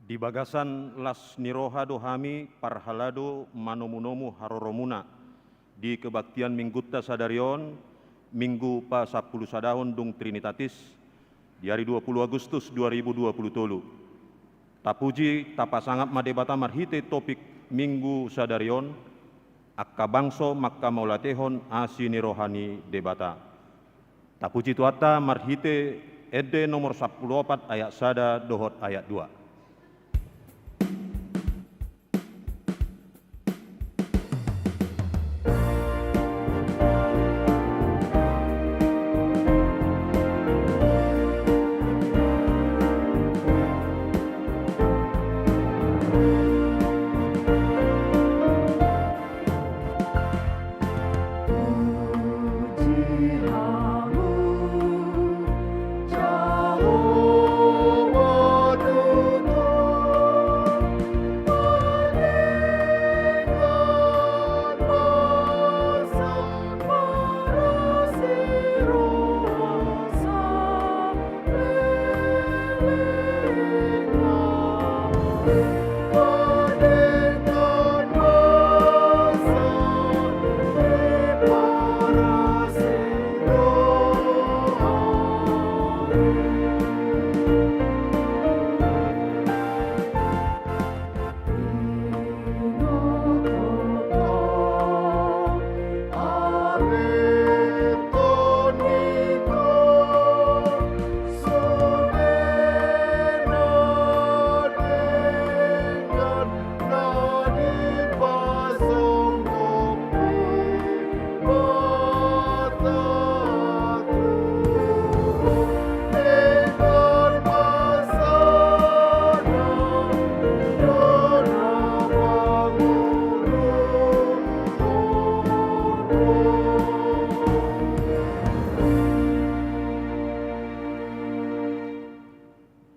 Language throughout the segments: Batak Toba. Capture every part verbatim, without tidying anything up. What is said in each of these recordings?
Di bagasan las ni roha do hami parhalado manomunomu haroromuna di kebaktian Minggunta sadari on, Minggu pasampulusadahon dung Trinitatis, di ari dua pulu Agustus dua ribu dua pulu tolu. Tapuji, tapasangap ma Debata marhite topik Minggu sadari on, angka bangso mangkamauliatehon asi ni roha ni Debata. Tapuji Tuhanta marhite Ende nomor sampulu opat ayat sada dohot ayat dua.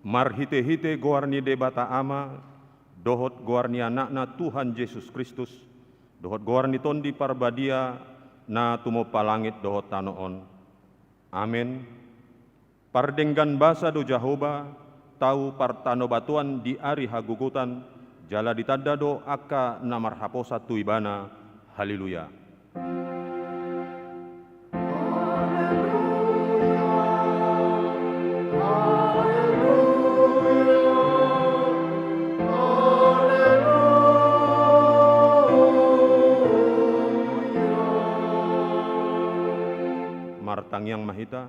Marhitehite goar ni Debata Ama, dohot goar ni Anakna Tuhan Jesus Kristus, dohot goar ni Tondi Parbadia na tumompa langit dohot tano on. Amen. Pardenggan basa do Jahowa, tau partanobatoan di ari hagogotan, jala ditanda do angka na marhaposan tu Ibana. Haleluya. Martangiang ma hita.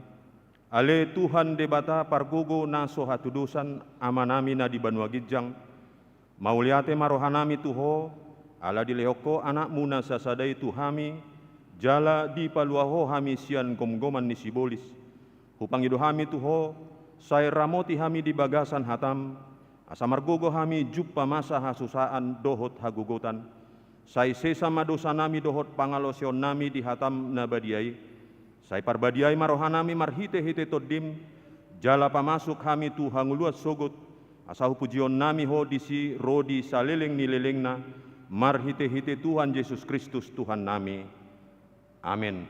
Ale Tuhan Debata pargogo na so hatudosan, Amanami na di banua ginjang, mauliate ma rohanami tu Ho, ala dilehon Ho Anakmu na sasada i tu hami, jala dipalua Ho hami sian gomgoman ni sibolis. Hupangido hami tu Ho, sai ramoti hami di bagasan hataM, asa margogo hami jumpa masa hasusaan dohot hagogotan. Sai sesa ma dosanami dohot pangalaosionnami di hataM na badia i. Sai parbadiai ma rohanami marhitehite TondiM, jala pamasuk hami tu hangoluan sogot, asa hupujionnami Ho disi ro di saleleng ni lelengna, marhitehite Tuhan Jesus Kristus Tuhannami. Amen.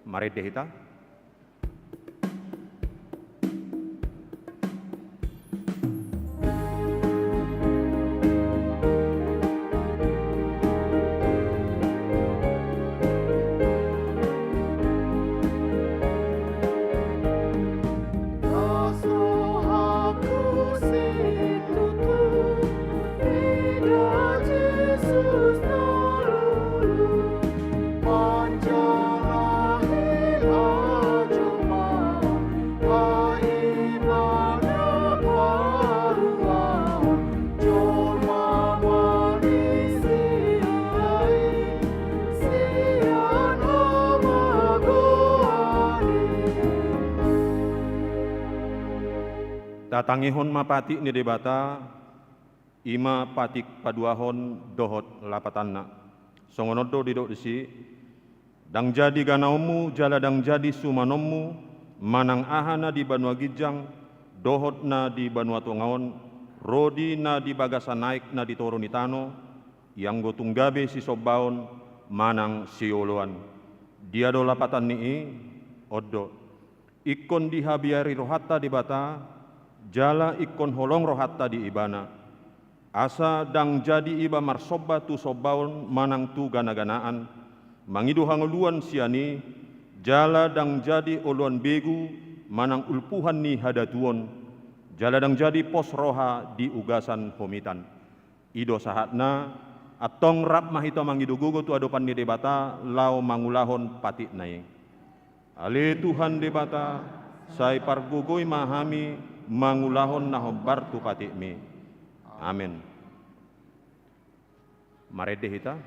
Marende hita. Tatangihon ma patik ni Debata, i ma patik paduahon dohot lapatanna. Songon on do didok disi: Ndang jadi ganaonmu jala ndang jadi sumanonmu, manang aha na di banua ginjang dohot na di banua tonga on, ro di na di bagasan aek na di toru ni tano, ianggo tung gabe sisombaon manang sioloan. Dia do lapatan ni i? On do: Ingkon dihabiari rohanta Debata, jala ingkon holong rohanta di Ibana. Asa ndang jadi iba marsomba tu sombaon manang tu ganaganaan, mangido hangoluan sian i, jala ndang jadi oloan begu manang ulpuhan ni hadatuon, jala ndang jadi pos roha di ugasan homitan. I do sahatna, antong rap ma hita mangido gogo tu adopan ni Debata laho mangulahon patikna i. Ale Tuhan Debata, sai pargogoi ma hami mangulahon na hombar tu patikmi. Amen. Marende hita.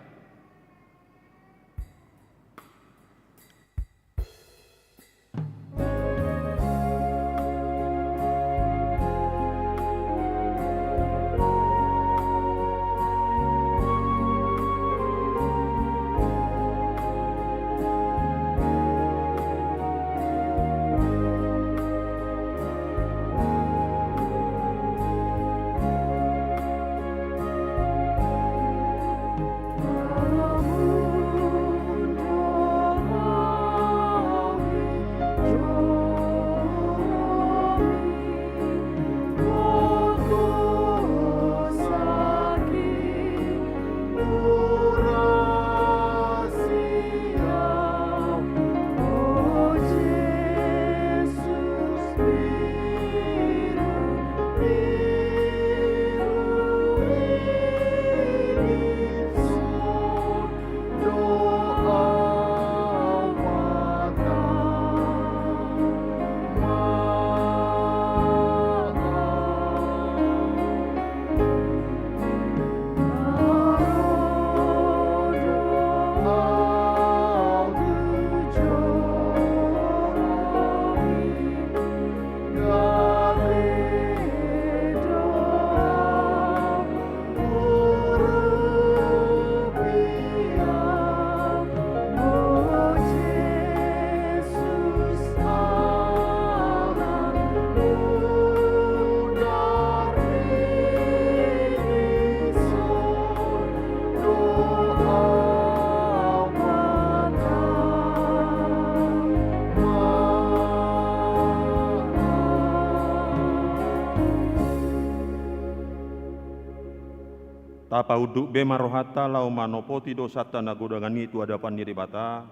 Tapaunduk be ma rohanta laho manopoti dosanta na godang i tu adopan ni Debata,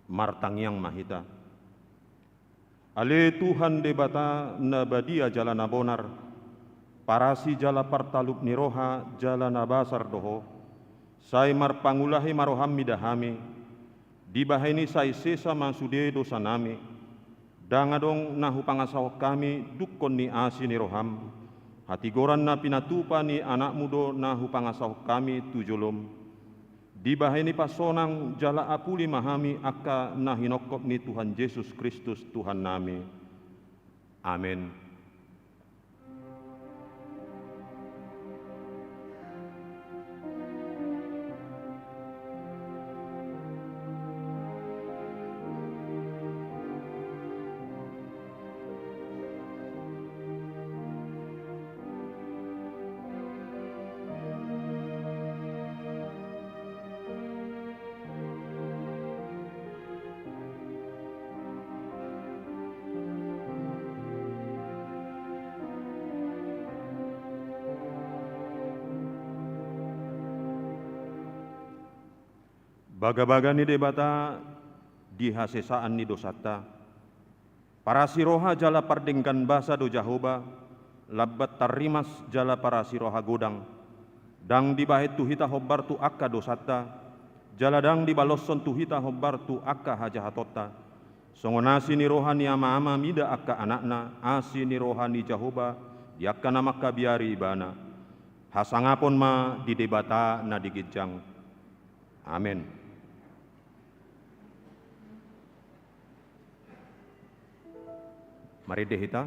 martangiang ma hita. Ale Tuhan Debata na badia jala na bonar, parasi jala partalup ni roha jala na basar do Ho, sai marpangulahi ma roham mida hami, dibahen i sai sesa ma sude dosanami, ndang adong na hupangasahon hami dungkon ni asi ni roham, hatigoran na pinatupa ni Anakmu do na hupangasahon hami tu jolom. Dibahen i pasonang jala apuli ma hami angka na hinongkop ni Tuhan Jesus Kristus Tuhannami. Amen. Bagabaga ni Debata di hasesaan ni dosanta. Parasi roha jala pardenggan basa do Jahowa, lambat tarrimas jala parasi roha godang. Ndang dibahen tu hita hombar tu angka dosanta, jala ndang dibaloshon tu hita hombar tu angka hajahatonta. Songon asi ni roha ni ama-ama mida angka anakna, asi ni roha ni Jahowa di angka na mangkabiari Ibana. Hasangapon ma di Debata na di ginjang. Amen. Marende hita.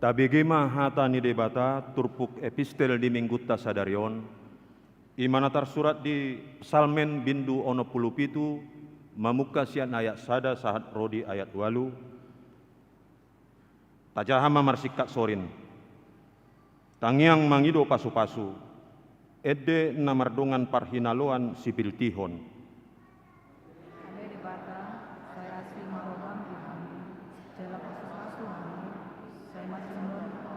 Tabege ma hata ni Debata turpuk epistel di Minggunta sadari on, i ma na tarsurat di Psalmen bindu onom pulu pitu, mamungka sian ayat sada sahat ro di ayat ualu. Tajaha ma marsingkat sorin. Tangiang mangido pasupasu, ende na mardongan parhinaloan sipiltihon. Ale Debata, sai asi ma roham di hami, jala pasupasu hami, sai marsondon hami.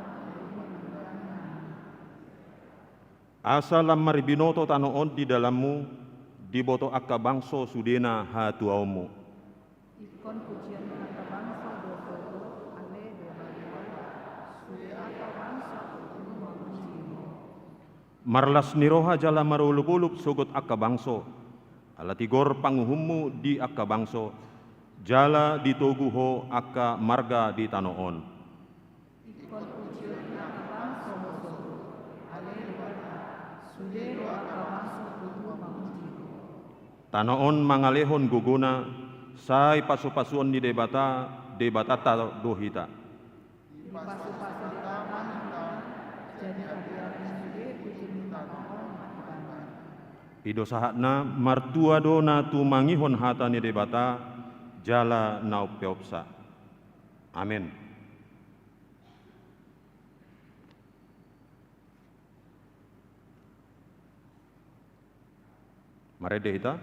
Asa lam marbinoto tano on di dalanmu, diboto angka bangso sudena hatuaonmu. Ingkon pujion ni angka bangso do ho, ale Debata, sude angka bangso tutu mamuji ho. Marlas ni roha jala marolopolop sogot angka bangso, ala tigor panguhummu di angka bangso, jala ditogu ho angka marga di tano on. Ingkon pujion ni angka bangso do ho, ale Debata, sude do angka bangso tutu mamuji ho. Tano on mangalehon gogona, sai pasupasuon ni Debata, Debatanta do hita. Dipasupasu Debata ma hita, jadi hadiaran ni sude puji ni tano on ma Ibana. I do sahatna, martua do na tumangihon hata ni Debata, jala na umpeopsa. Amen. Marende hita.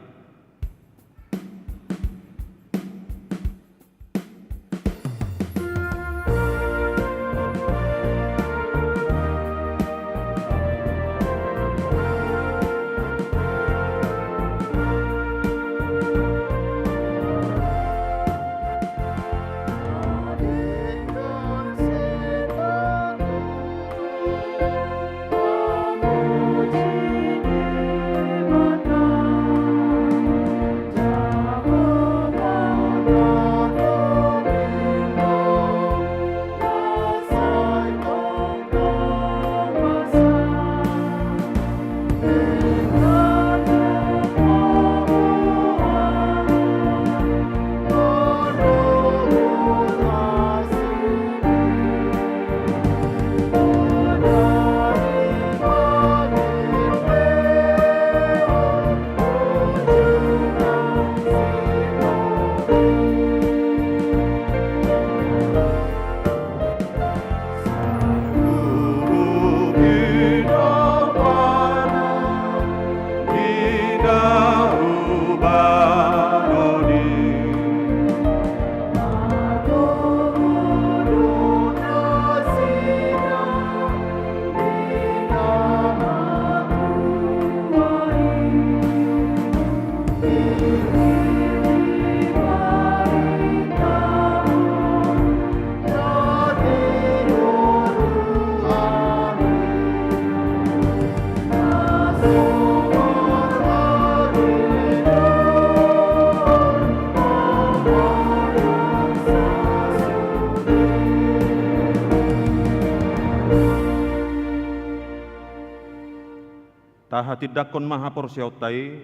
Tahatindangkon ma haporseaonta i,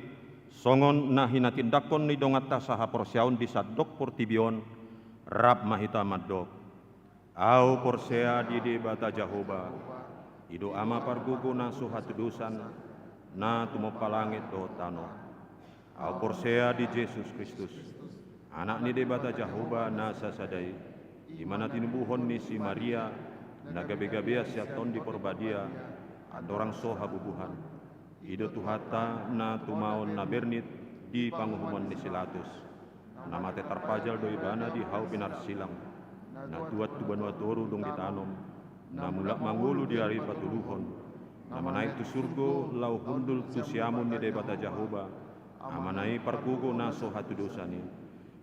songon na hinatindangkon ni donganta sahaporseaon di sandok portibi on, rap ma hita mandok. Ahu porsea di Debata Jahowa, i do Ama pargogo na so hatudosan, na tumompa langit dohot tano. Ahu porsea di Jesus Kristus, Anak ni Debata Jahowa na sasada i, i ma na tinubuhon ni si Maria, na gabegabean sian Tondi Parbadia, andorang so habubuhan. I do Tuhanta na tumaon na bernit di panguhumon ni si Latus, na mate tarpajal do Ibana di hau pinarsilang, na tuat tu banua toru dung ditanom, na mulak mangolu di ari patoluhon, na manaek tu surgo laho hundul tu siamun ni Debata Jahowa, Amana i pargogo na so hatudosan i.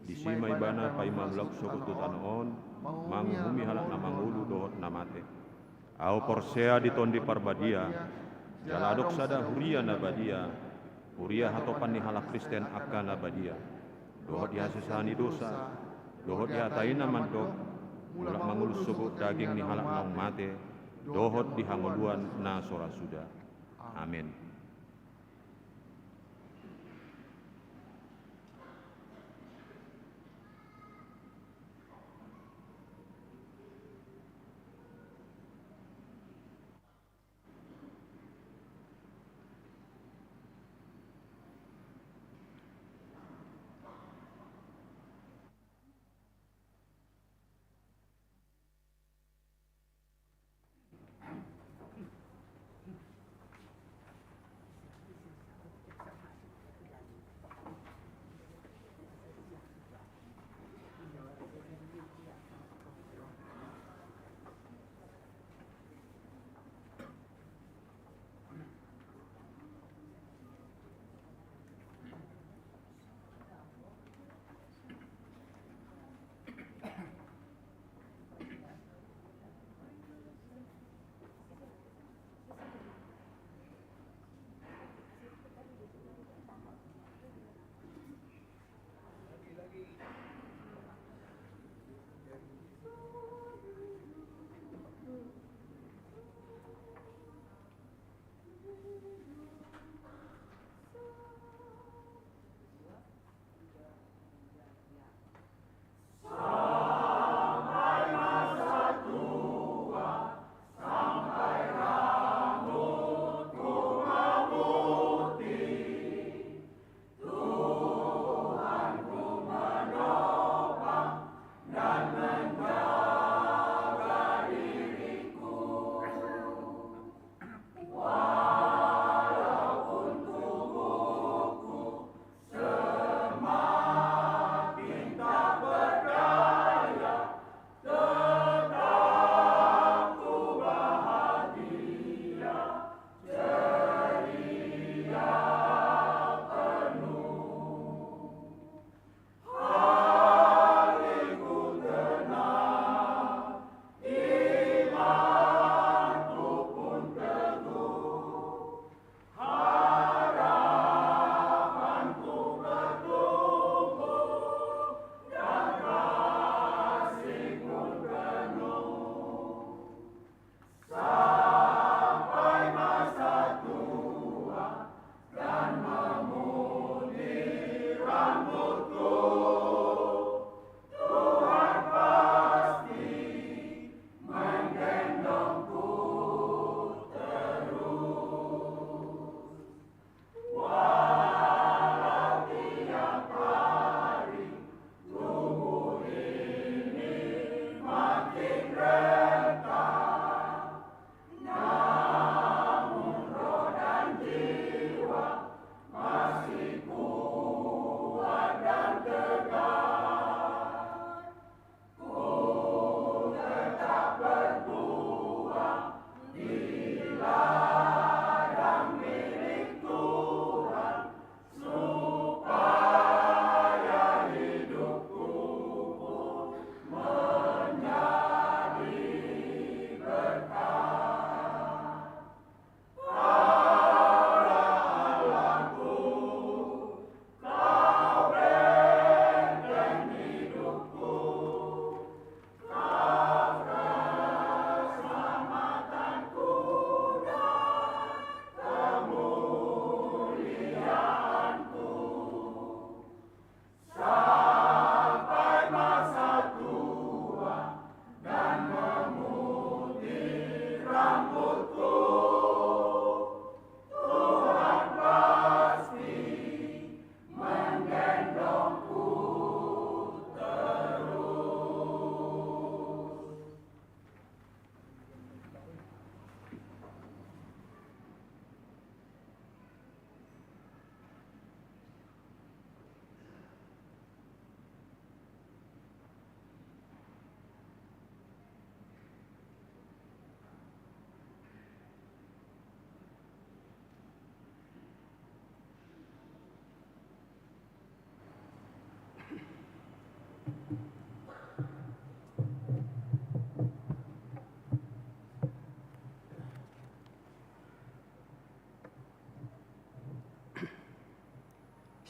Disi ma Ibana paima mulak sogot tu tano on, manguhumi halak na mangolu dohot na mate. Ahu porsea di Tondi Parbadia, jala adong sada huria na badia, huria hatopan ni halak Kristen angka na badia, dohot di hasesaan ni dosa, dohot di hata i na mandok, mulak mangolu sogot daging ni halak naung mate, dohot di hangoluan na so ra suda. Amen.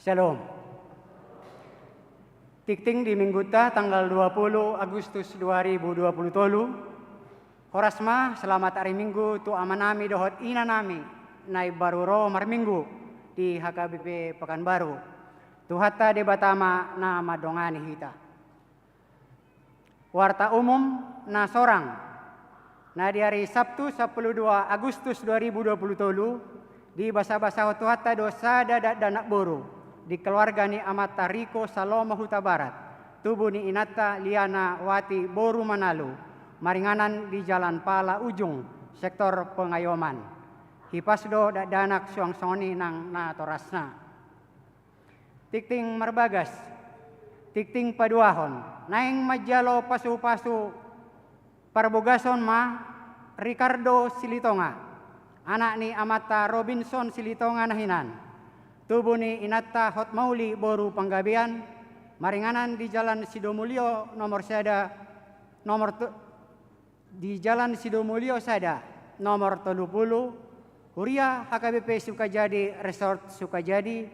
Syalom. Tingting di Minggunta tanggal dua puluh Agustus dua ribu dua puluh tolu. Horas ma, selamat ari Minggu tu amanami dohot inanami na imbaru ro marminggu di H K B P Pekanbaru. Tuhanta Debata ma na mandongani hita. Warta umum na sorang. Na di ari Sabtu sampulu dua Agustus dua ribu dua puluh tolu, dibasabasahon Tuhanta do sada dakdanak boru di keluarga ni amanta Riko Salomo Hutabarat, tubu ni inanta Liana Wati boru Manalu, maringanan di Jalan Pala Ujung, sektor Pengayoman. Hipas do dakdanak suang songon i nang natorasna. Tingting marbagas. Tingting paduahon. Naeng manjalo pasupasu parbogason ma Ricardo Silitonga, anak ni amanta Robinson Silitonga na hinan, tubu ni inanta Hotmauli boru Panggabean, maringanan di Jalan Sidomulyo nomor sada, nomor tu-, di Jalan Sidomulyo sada, nomor tolu pulu, Huria H K B P Sukajadi, Resort Sukajadi,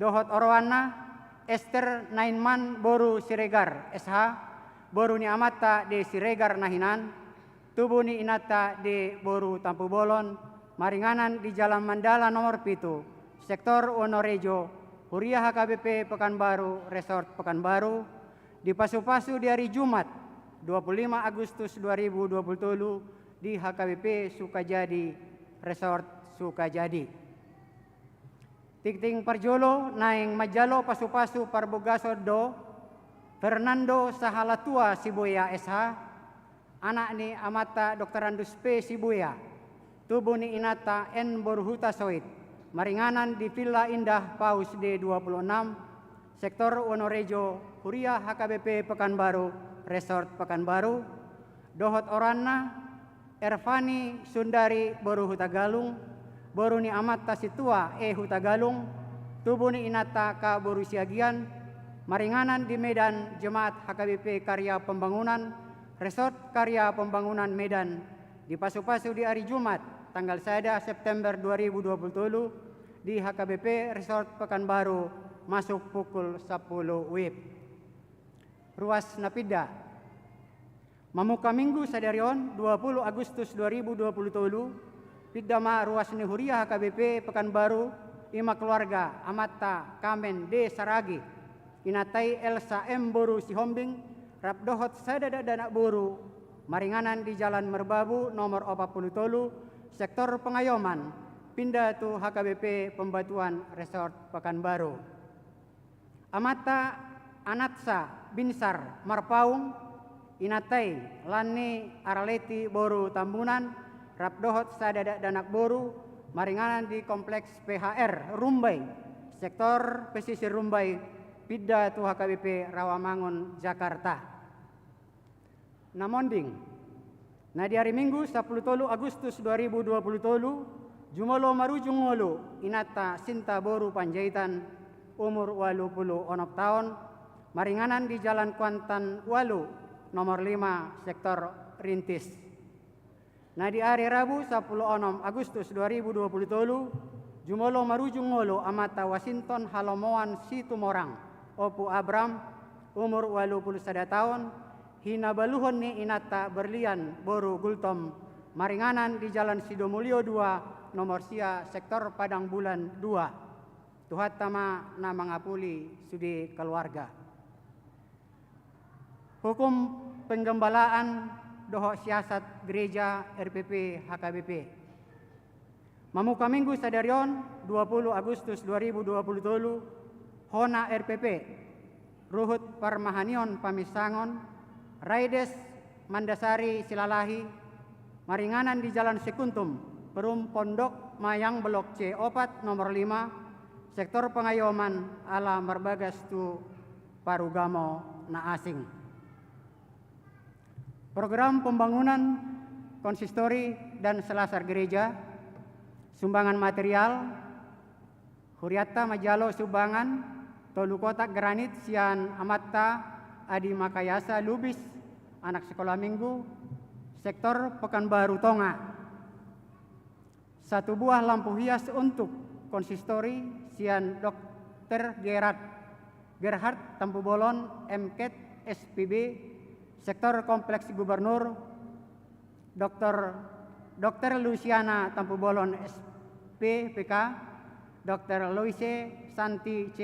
dohot oroanna, Ester Nainman boru Siregar, S H, boru ni amanta De Siregar na hinan, tubu ni inanta De boru Tampubolon, maringanan di Jalan Mandala nomor pitu, sektor Wonorejo, Huria H K B P Pekanbaru, Resort Pekanbaru, dipasupasu di ari Jumat, dua puluh lima Agustus dua ribu dua puluh tolu, di H K B P Sukajadi, Resort Sukajadi. Tingting parjolo, naeng manjalo pasupasu parbogason do Fernando Sahalatua Sibuea, S H, anak ni amanta Doktorandus P Sibuea, tubu ni inanta N boru Hutasoit, maringanan di Villa Indah Paus D dua puluh enam, sektor Wonorejo, Huria H K B P Pekanbaru, Resort Pekanbaru, dohot oroanna, Ervani Sundari boru Hutagalung, boru ni amanta Situa E Hutagalung, tubu ni inanta K boru Siagian, maringanan di Medan, Jemaat H K B P Karya Pembangunan, Resort Karya Pembangunan Medan, dipasupasu di ari Jumat, tanggal sada September dua ribu dua puluh tolu, di H K B P Resort Pekanbaru, masuk pukul sampulu wib. Ruas na pinda. Mamungka Minggu sadari on, dua puluh Agustus dua ribu dua puluh tolu, pinda ma ruas ni Huria H K B P Pekanbaru, i ma keluarga amanta Kamen D Saragi, inanta i Elsa M boru Sihombing, rap dohot sada dakdanak boru, maringanan di Jalan Merbabu nomor opat puluh tolu, sektor Pengayoman, pinda tu H K B P Pembatuan Resort Pekanbaru. Amanta Anatsa Binsar Marpaung, inanta i Lanni Araleti boru Tambunan, rap dohot sada dakdanak boru, maringanan di Kompleks P H R Rumbai, sektor Pesisir Rumbai, pinda tu H K B P Rawamangun, Jakarta. Na monding. Na di ari Minggu, sampulu tolu Agustus dua ribu dua puluh tolu, jumolo marujung ngolu inanta Sinta boru Panjaitan, umur ualu pulu onom taon, maringanan di Jalan Kuantan ualu, nomor lima, sektor Rintis. Na di ari Rabu, sampulu onom Agustus dua ribu dua puluh tolu, jumolo marujung ngolu amanta Wasinton Halomoan Situmorang, Ompu Abram, umur ualu pulu sada taon, hinabaluhon ni inanta Berlian boru Gultom, maringanan di Jalan Sidomulyo dua, nomor sia, sektor Padang Bulan dua. Tuhanta ma na mangapuli sude keluarga. Hukum penggembalaan dohot siasat gereja R P P H K B P. Mamuka Minggu sadari on, dua puluh Agustus dua ribu dua puluh tolu, hona R P P, ruhut parmahanion paminsangon, Raides Mandasari Silalahi, maringanan di Jalan Sikuntum, perum Pondok Mayang, blok C opat, nomor lima, sektor Pengayoman, ala marbagas tu parugamo na asing. Program pembangunan konsistori dan selasar gereja, sumbangan material, hurianta manjalo sumbangan tolu kotak granit sian amanta Adi Makayasa Lubis, anak sekolah minggu, sektor Pekanbaru Tonga. Satu buah lampu hias untuk konsistori sian Dokter Gerard, Gerhard Tampubolon, M Ket, S P B, sektor Kompleks Gubernur, Dokter, Dokter Luciana Tampubolon, S P, P K, Dokter Loise Santi C,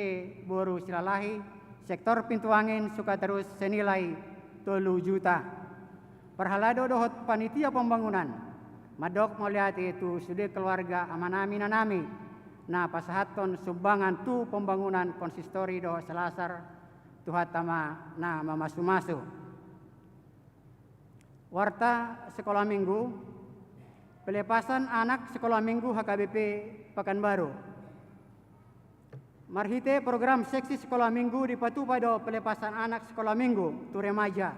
boru Silalahi, sektor Pintu Angin, Sukaterus, senilai tolu juta. Parhalado dohot panitia pembangunan mandok mauliate tu sude keluarga amanami inanami na pasahathon sumbangan tu pembangunan konsistori dohot selasar, Tuhanta ma na mamasumasu. Warta sekolah minggu, pelepasan anak sekolah minggu H K B P Pekanbaru. Marhite program seksi sekolah minggu dipatupa do pelepasan anak sekolah minggu tu remaja.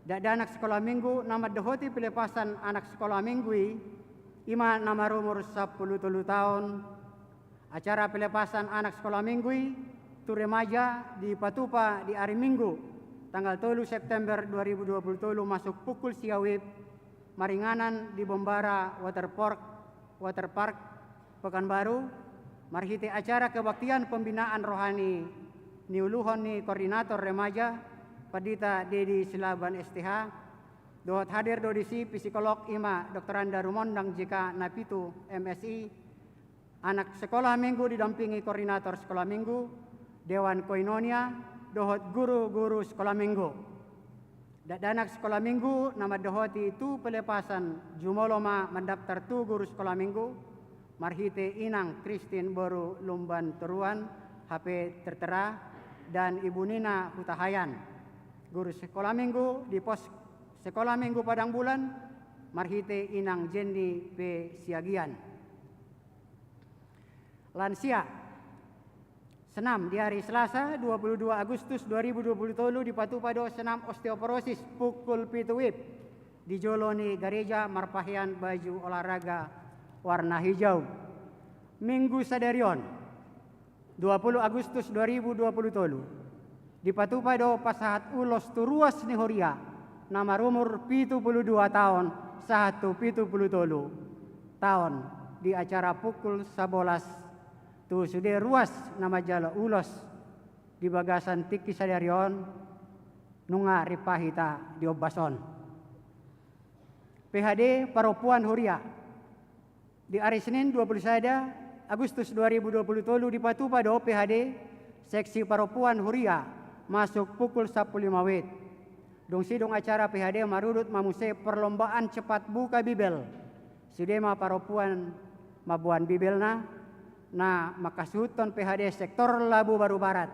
Dakdanak sekolah minggu na mandohoti pelepasan anak sekolah minggu i, i ma na marumur sampulu tolu taon. Acara pelepasan anak sekolah minggu i tu remaja dipatupa di ari Minggu, tanggal tolu September dua ribu dua puluh tolu, masuk pukul sia WIB, maringanan di Bombara Water Park, Water Park, Pekanbaru, marhite acara kebaktian pembinaan rohani niuluhon ni koordinator remaja, Pandita Dedi Silaban, S T H, dohot hadir do disi psikolog, i ma Doktoranda Rumondang J K na pitu, M Si, anak sekolah minggu didampingi koordinator sekolah minggu, dewan koinonia, dohot guru-guru sekolah minggu. Dakdanak sekolah minggu na mandohoti tu pelepasan jumolo ma mandaftar tu guru sekolah minggu, marhite Inang Kristin boru Lumban Toruan, H P tertera, dan ibu nina Hutahayan. Guru sekolah minggu di pos sekolah minggu Padang Bulan, marhite Inang Jenny P Siagian. Lansia. Senam, di hari Selasa, dua puluh dua Agustus dua ribu dua puluh tolu, dipatupa do senam osteoporosis pukul pitu WIB di jolo ni gareja marpahean baju olahraga warna hijau. Minggu sadari on, dua puluh Agustus dua ribu dua puluh tolu, dipatupa do pasahat ulos tu ruas ni huria na marumur pitu pulu dua taon sahat tu pitu pulu tolu taon di acara pukul sabolas tu sude ruas na manjalo ulos. Di bagasan tingki sadari on, nunga ripahita di ombas on. P H D parompuan huria. Di ari Senin dua puluh sada Agustus dua ribu dua puluh tolu dipatupa do P H D seksi parompuan huria masuk pukul sampulu lima WIB. Dung sidung acara P H D marudut ma muse perlombaan cepat buka Bibel. Sude ma parompuan mamboan Bibelna, na mangkasuhuthon P H D sektor Labu Baru Barat.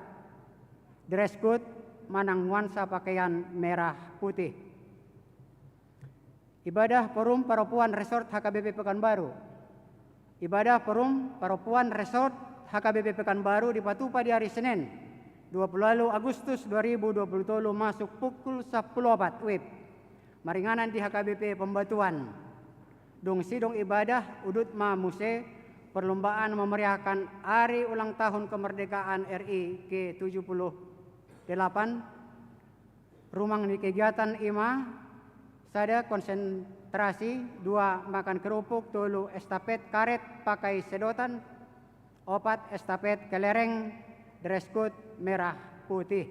Dress code manang nuansa pakaian merah putih. Ibadah Forum Parompuan Resort H K B P Pekanbaru. Ibadah Forum Parompuan Resort H K B P Pekanbaru dipatupa di ari Senin, dua puluh walu Agustus dua ribu dua puluh tolu, masuk pukul sampulu opat WIB. Maringanan di H K B P Pembatuan. Dung sidung ibadah, udut ma muse perlombaan memeriahkan hari ulang tahun kemerdekaan R I ke tujuh puluh delapan. Rumang ni kegiatan i ma: sada, konsentrasi, dua, makan kerupuk, tolu, estafet karet pakai sedotan, opat, estafet kelereng, dress code merah putih.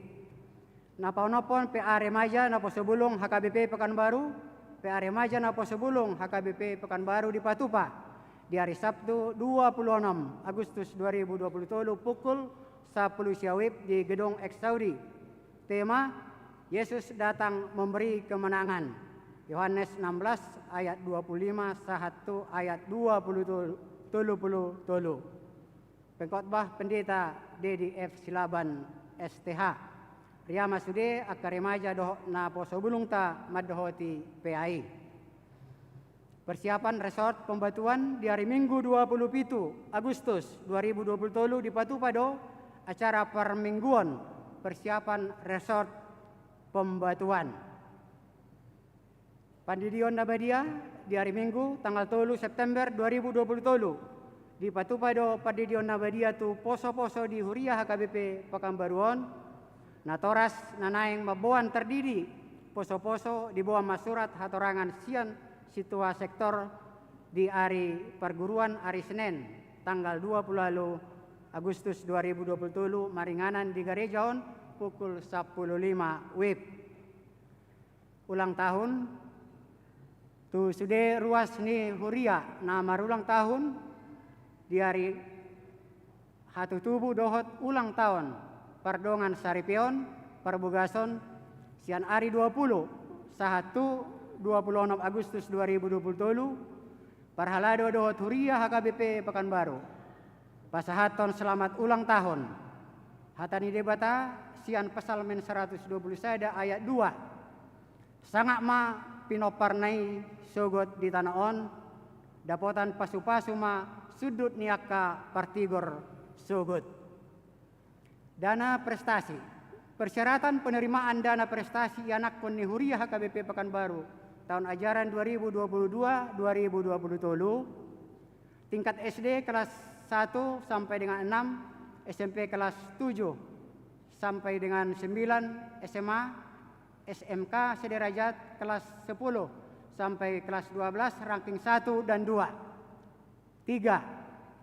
Na paonomhon, P A Remaja Naposobulung H K B P Pekanbaru. P A Remaja Naposobulung H K B P Pekanbaru dipatupa di ari Sabtu, dua puluh enam Agustus dua ribu dua puluh tolu, pukul sampulu sia WIB di Gedung Eksaudi. Tema: Yesus datang memberi kemenangan. Yohanes enam belas ayat dua puluh lima sahat tu ayat dua puluh tolu, tolu puluh tolu. Pengkhotbah Pendeta Dedi F Silaban, S T H. Ria ma sude angka remaja dohot naposo bulungta mandohoti P A I. Persiapan resort pembatuan di hari Minggu dua puluh pitu Agustus dua ribu dua puluh tolu dipatupa do acara parmingguon persiapan resort pembatuan. Pandidion na badia di hari Minggu tanggal tolu September dua ribu dua puluh tolu. Dipatupa do pandidion na badia tu poso-poso di Huria H K B P Pekanbaru on. Natoras na naeng mamboan tardidi poso-poso diboan ma surat hatorangan sian sintua sektor di ari parguruan ari Senen tanggal dua puluh ualu Agustus dua ribu dua puluh tolu maringanan di gareja on pukul sampulu lima wib. Ulang tahun tu sude ruas ni huria na marulang tahun di ari hatutubu dohot ulang tahun pardongan saripeon parbogason sian ari dua puluh sahat tu dua puluh onom Agustus dua ribu dua puluh tolu. Parhalado dohot huria H K B P Pekanbaru pasahathon selamat ulang tahun. Hata ni Debata sian Psalmen saratus dua puluh sada ayat dua. Sangap ma pinomparna i sogot di tano on, dapotan pasu-pasu ma sundut ni angka partigor sogot. Dana prestasi. Persyaratan penerimaan dana prestasi ianakhon ni Huria H K B P Pekanbaru taon ajaran dua ribu dua puluh dua dua ribu dua puluh tolu. Tingkat S D kelas satu sampai dengan enam, S M P kelas tujuh sampai dengan sembilan, S M A, S M K sederajat kelas sepuluh sampai kelas dua belas ranking satu dan dua. Tiga,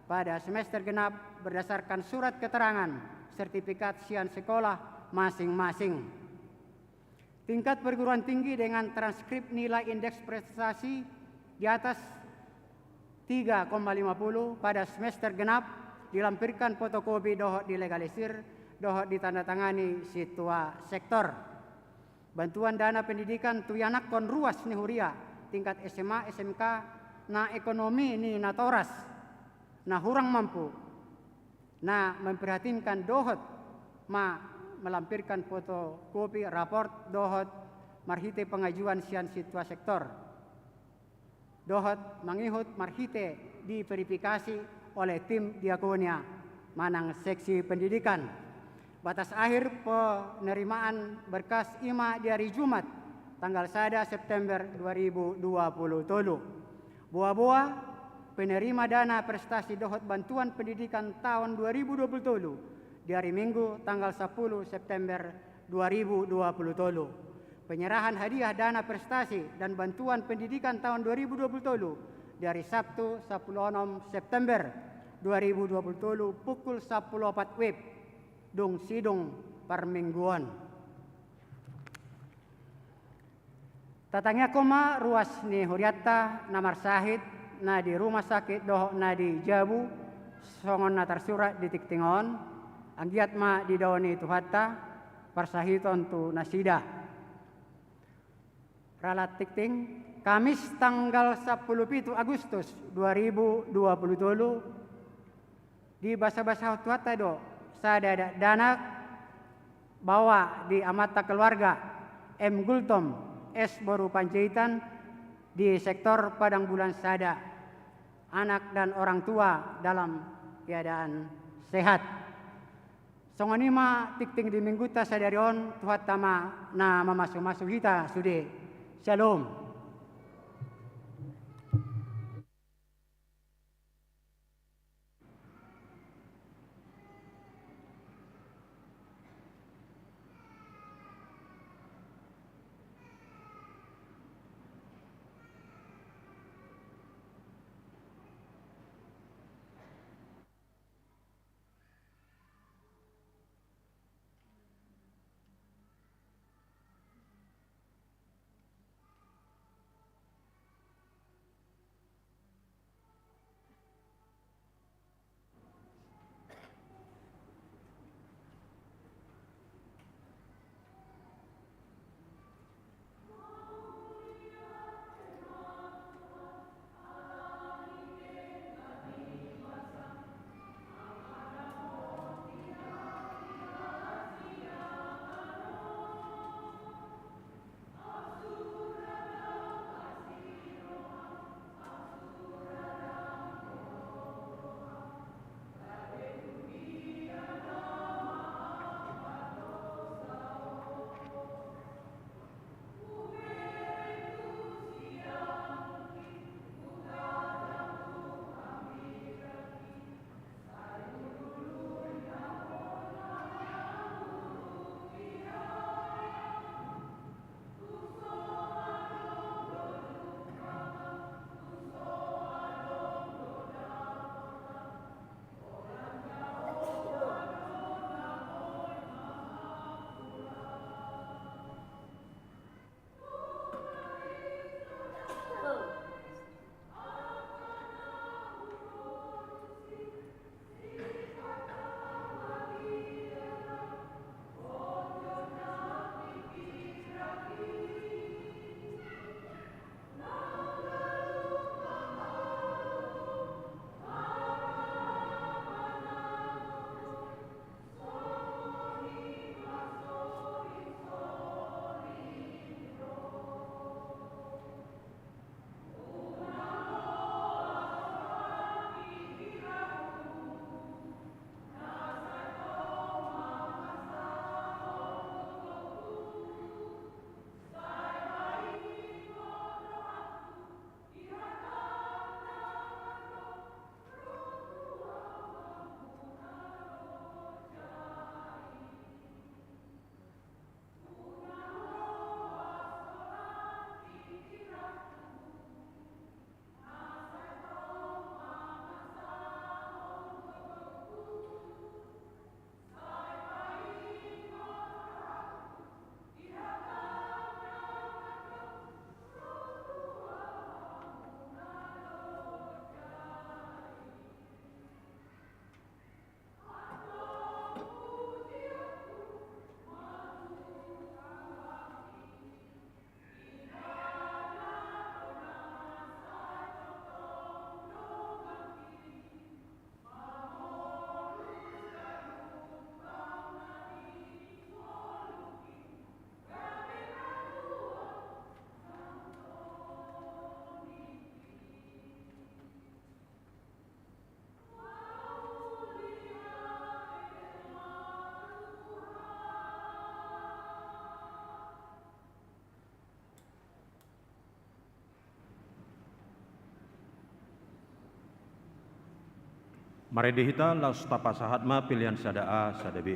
pada semester genap berdasarkan surat keterangan sertifikat sian sekolah masing-masing. Tingkat perguruan tinggi dengan transkrip nilai indeks prestasi di atas tiga koma lima puluh pada semester genap dilampirkan fotokopi dohot dilegalisir dohot ditandatangani sintua sektor. Bantuan dana pendidikan tu ianakhon ruas ni huria tingkat S M A, S M K na ekonomi ni natoras na hurang mampu, na memprihatinkan dohot ma melampirkan fotokopi raport dohot marhite pengajuan sian sintua sektor. Dohot mangihut marhite diverifikasi oleh tim diakonia manang seksi pendidikan. Batas akhir penerimaan berkas i ma di hari Jumat tanggal sada September dua ribu dua puluh tolu. Boa-boa penerima dana prestasi dohot bantuan pendidikan taon dua ribu dua puluh tolu di hari Minggu tanggal sampulu September dua ribu dua puluh tolu. Penyerahan hadiah dana prestasi dan bantuan pendidikan taon dua ribu dua puluh tolu di hari Sabtu sampulu onom September dua ribu dua puluh tolu pukul sampulu opat wib dung sidung parmingguon. Tatangiangkon ma ruas ni hurianta na marsahit na di rumah sakit dohot na di jabu songon na tarsurat di tingting on. Anggiat ma didao ni Tuhanta parsahiton tu nasida. Ralat tingting. Kamis tanggal sampulu pitu Agustus dua ribu dua puluh tolu. Dibasabasahon Tuhanta do sada dakdanak baoa di amanta keluarga, M Gultom, S boru Panjaitan, di sektor Padang Bulan sada. Anak dan orang tua dalam keadaan sehat. Songon i ma tingting di Minggunta sadari on. Tuhanta ma na mamasumasu hita sude. Syalom. Marende hita, laos tapasahat ma pelean sada A sada B.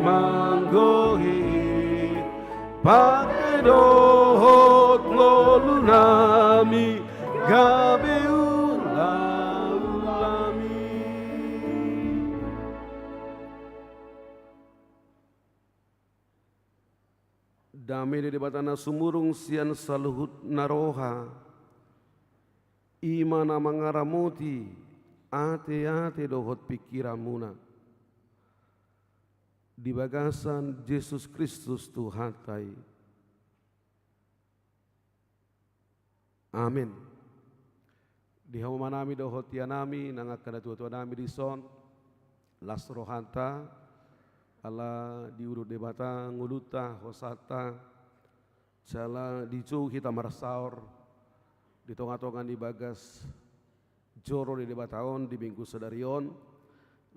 Manggohi pake dohot ngolu nami gabe ulaulami. Dame ni Debata na sumurung sian saluhut na roha, i ma na mangaramoti ateate dohot pingkiranmuna di bagasan Jesus Kristus Tuhanta i. Amen. Di hamu ma nami dohot ia nami nang angka natuatua nami dison, las rohanta, ala diudur Debata ngolunta, hosanta, jala dijou hita marsaor di tongatonga ni bagas joro ni Debata on di Minggu sadari on.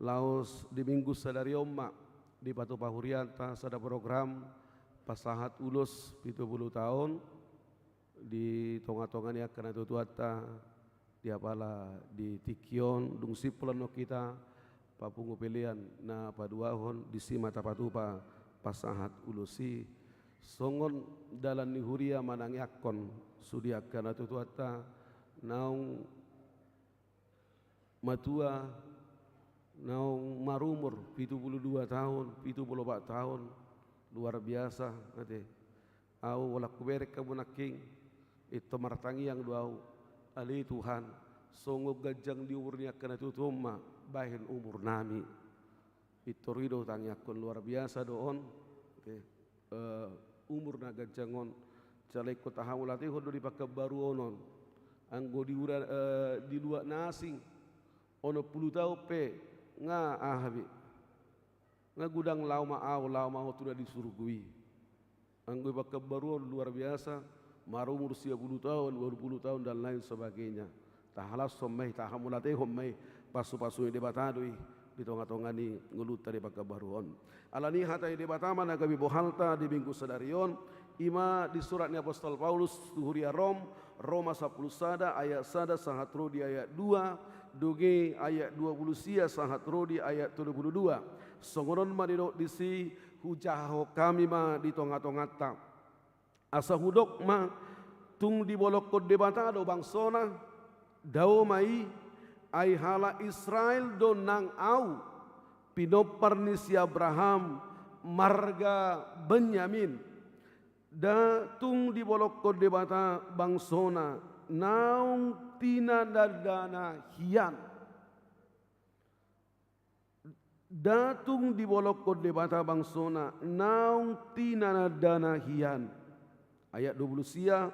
Laos di Minggu sadari on ma dipatupa hurianta sada program pasahat ulos pitu pulu taon di tongatonga ni angka natuatuanta, di apala di tingki on, dung simpul annon hita papungu pelean na paduahon, disi ma tapatupa pasahat ulos i. Songon dalan ni huria manangiangkon sude angka natuatuanta naung matua, naung marumur pitu pulu dua taon, pitu pulu opat taon, luar biasa, ate. Au holan hubereng hamu nangkin, antong martangiang do au, ale Tuhan, songon ganjang ni umur ni angka natuatua on ma bahen umur nami. Pintor i do tangiangkon, luar biasa do on. Oke. Eh, umur na ganjang on. Jala ingkon tahamauliatehon do di pangkabaruon on. Anggo di ura, eh, di luat na asing, onom pulu taon pe nga aha be. Nga godang laho ma au, laho ma au tu na di surgo i. Anggo i pangkabaruon luar biasa, marumur sia pulu taon, ualu pulu taon, dan lain sebagainya. Tahalashon ma i, tahamauliatehon ma i, pasupasu ni Debata do i di tongatonga ni ngolunta di pangkabaruon. Alani i hata ni Debata ma na gabe bohalta di Minggu sadari on, i ma di surat ni apostel Paulus tu huria Rom, Roma sampulu sada ayat sada sahat ro di ayat dua, dung i ayat dua pulu sia sahat ro di ayat tolu pulu dua. Songon on ma didok disi, hujahahon hami ma di tongatonganta. Asa hudok ma, tung dibolongkon Debata do bangsona, dao ma i, ai halak Israel do nang ahu, pinompar ni si Abraham, marga Benyamin. Nda tung dibolongkon Debata bangsona naung tinandana hian. Nda tung dibolongkon Debata bangsona naung tinandana hian. Ayat dua pulu sia,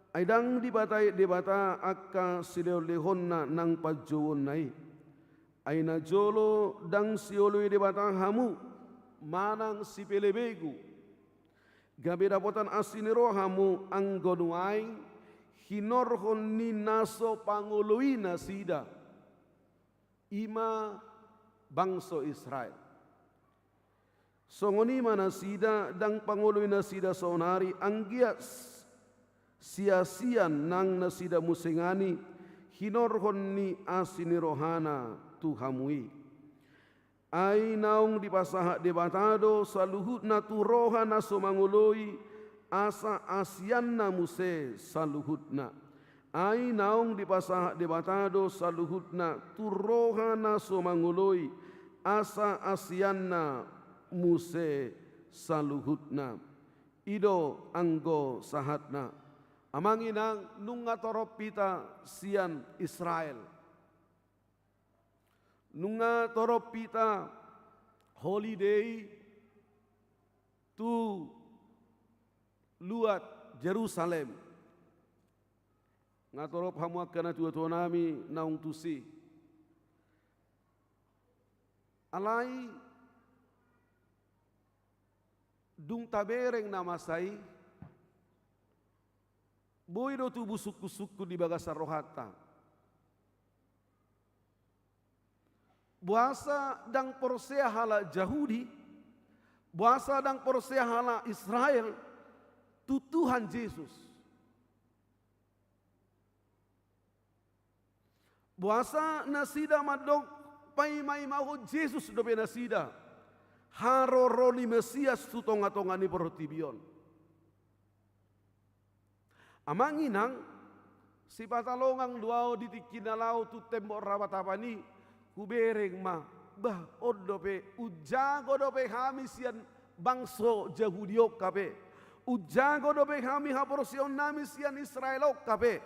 ai ndang dipataek Debata angka silehonlehonna nang panjouonna i. Ai najolo ndang sioloi Debata hamu, manang sipelebegu. Gabe dapotan asi ni roha hamu anggo nuaeng hinorhon ni na so pangoloi nasida, i ma bangso Israel. Songon i ma nasida ndang pangoloi nasida saonari, anggiat s-, siasian nang nasida muse nangkin hinorhon ni asi ni rohana tu hamu i. Ai naung dipasahat Debata do saluhutna tu roha na so mangoloi, asa asianna muse saluhutna. Ai naung dipasahat Debata do saluhutna tu roha na so mangoloi, asa asianna muse saluhutna. I do anggo sahatna. Amang inang, nunga torop hita sian Israel. Nunga torop hita holiday tu luat Jerusalem. Nga torop hamu angka natuatuanami naung tusi. Alai dung tabereng na masa i, boi do tubu sungkunsungkun di bagasan rohanta. Boasa ndang porsea halak Jahudi, boasa ndang porsea halak Israel tu Tuhan Jesus? Boasa nasida mandok paimaimahon Jesus dope nasida, haroro ni Mesias tu tonga-tonga ni portibi on. Amang inang, sipatalongang do ahu di tingki na laho tu tembok ratapan i, hubereng ma, bah, on dope, umjago dope hami sian bangso Jahudi on hape. Umjago dope hami haporseaonnami sian Israel on hape.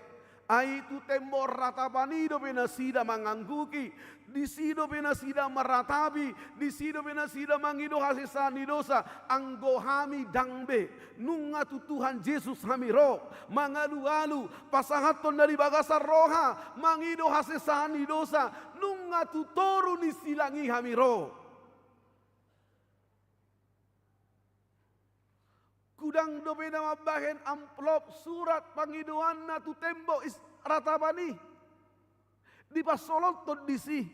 Ai tu tembok ratapan i dope nasida mangangguhi, disi dope nasida maratapi, disi dope nasida mangido hasesaan ni dosa, anggo hami ndang be. Nunga tu Tuhan Jesus hami ro, mangalualu, pasahathon na di bagasan roha, mangido hasesaan ni dosa, nunga tu toru ni silang i hami ro. Godang dope na mambahen amplop surat pangidoanna tu tembok is-, ratapan i. Dipasolothon disi.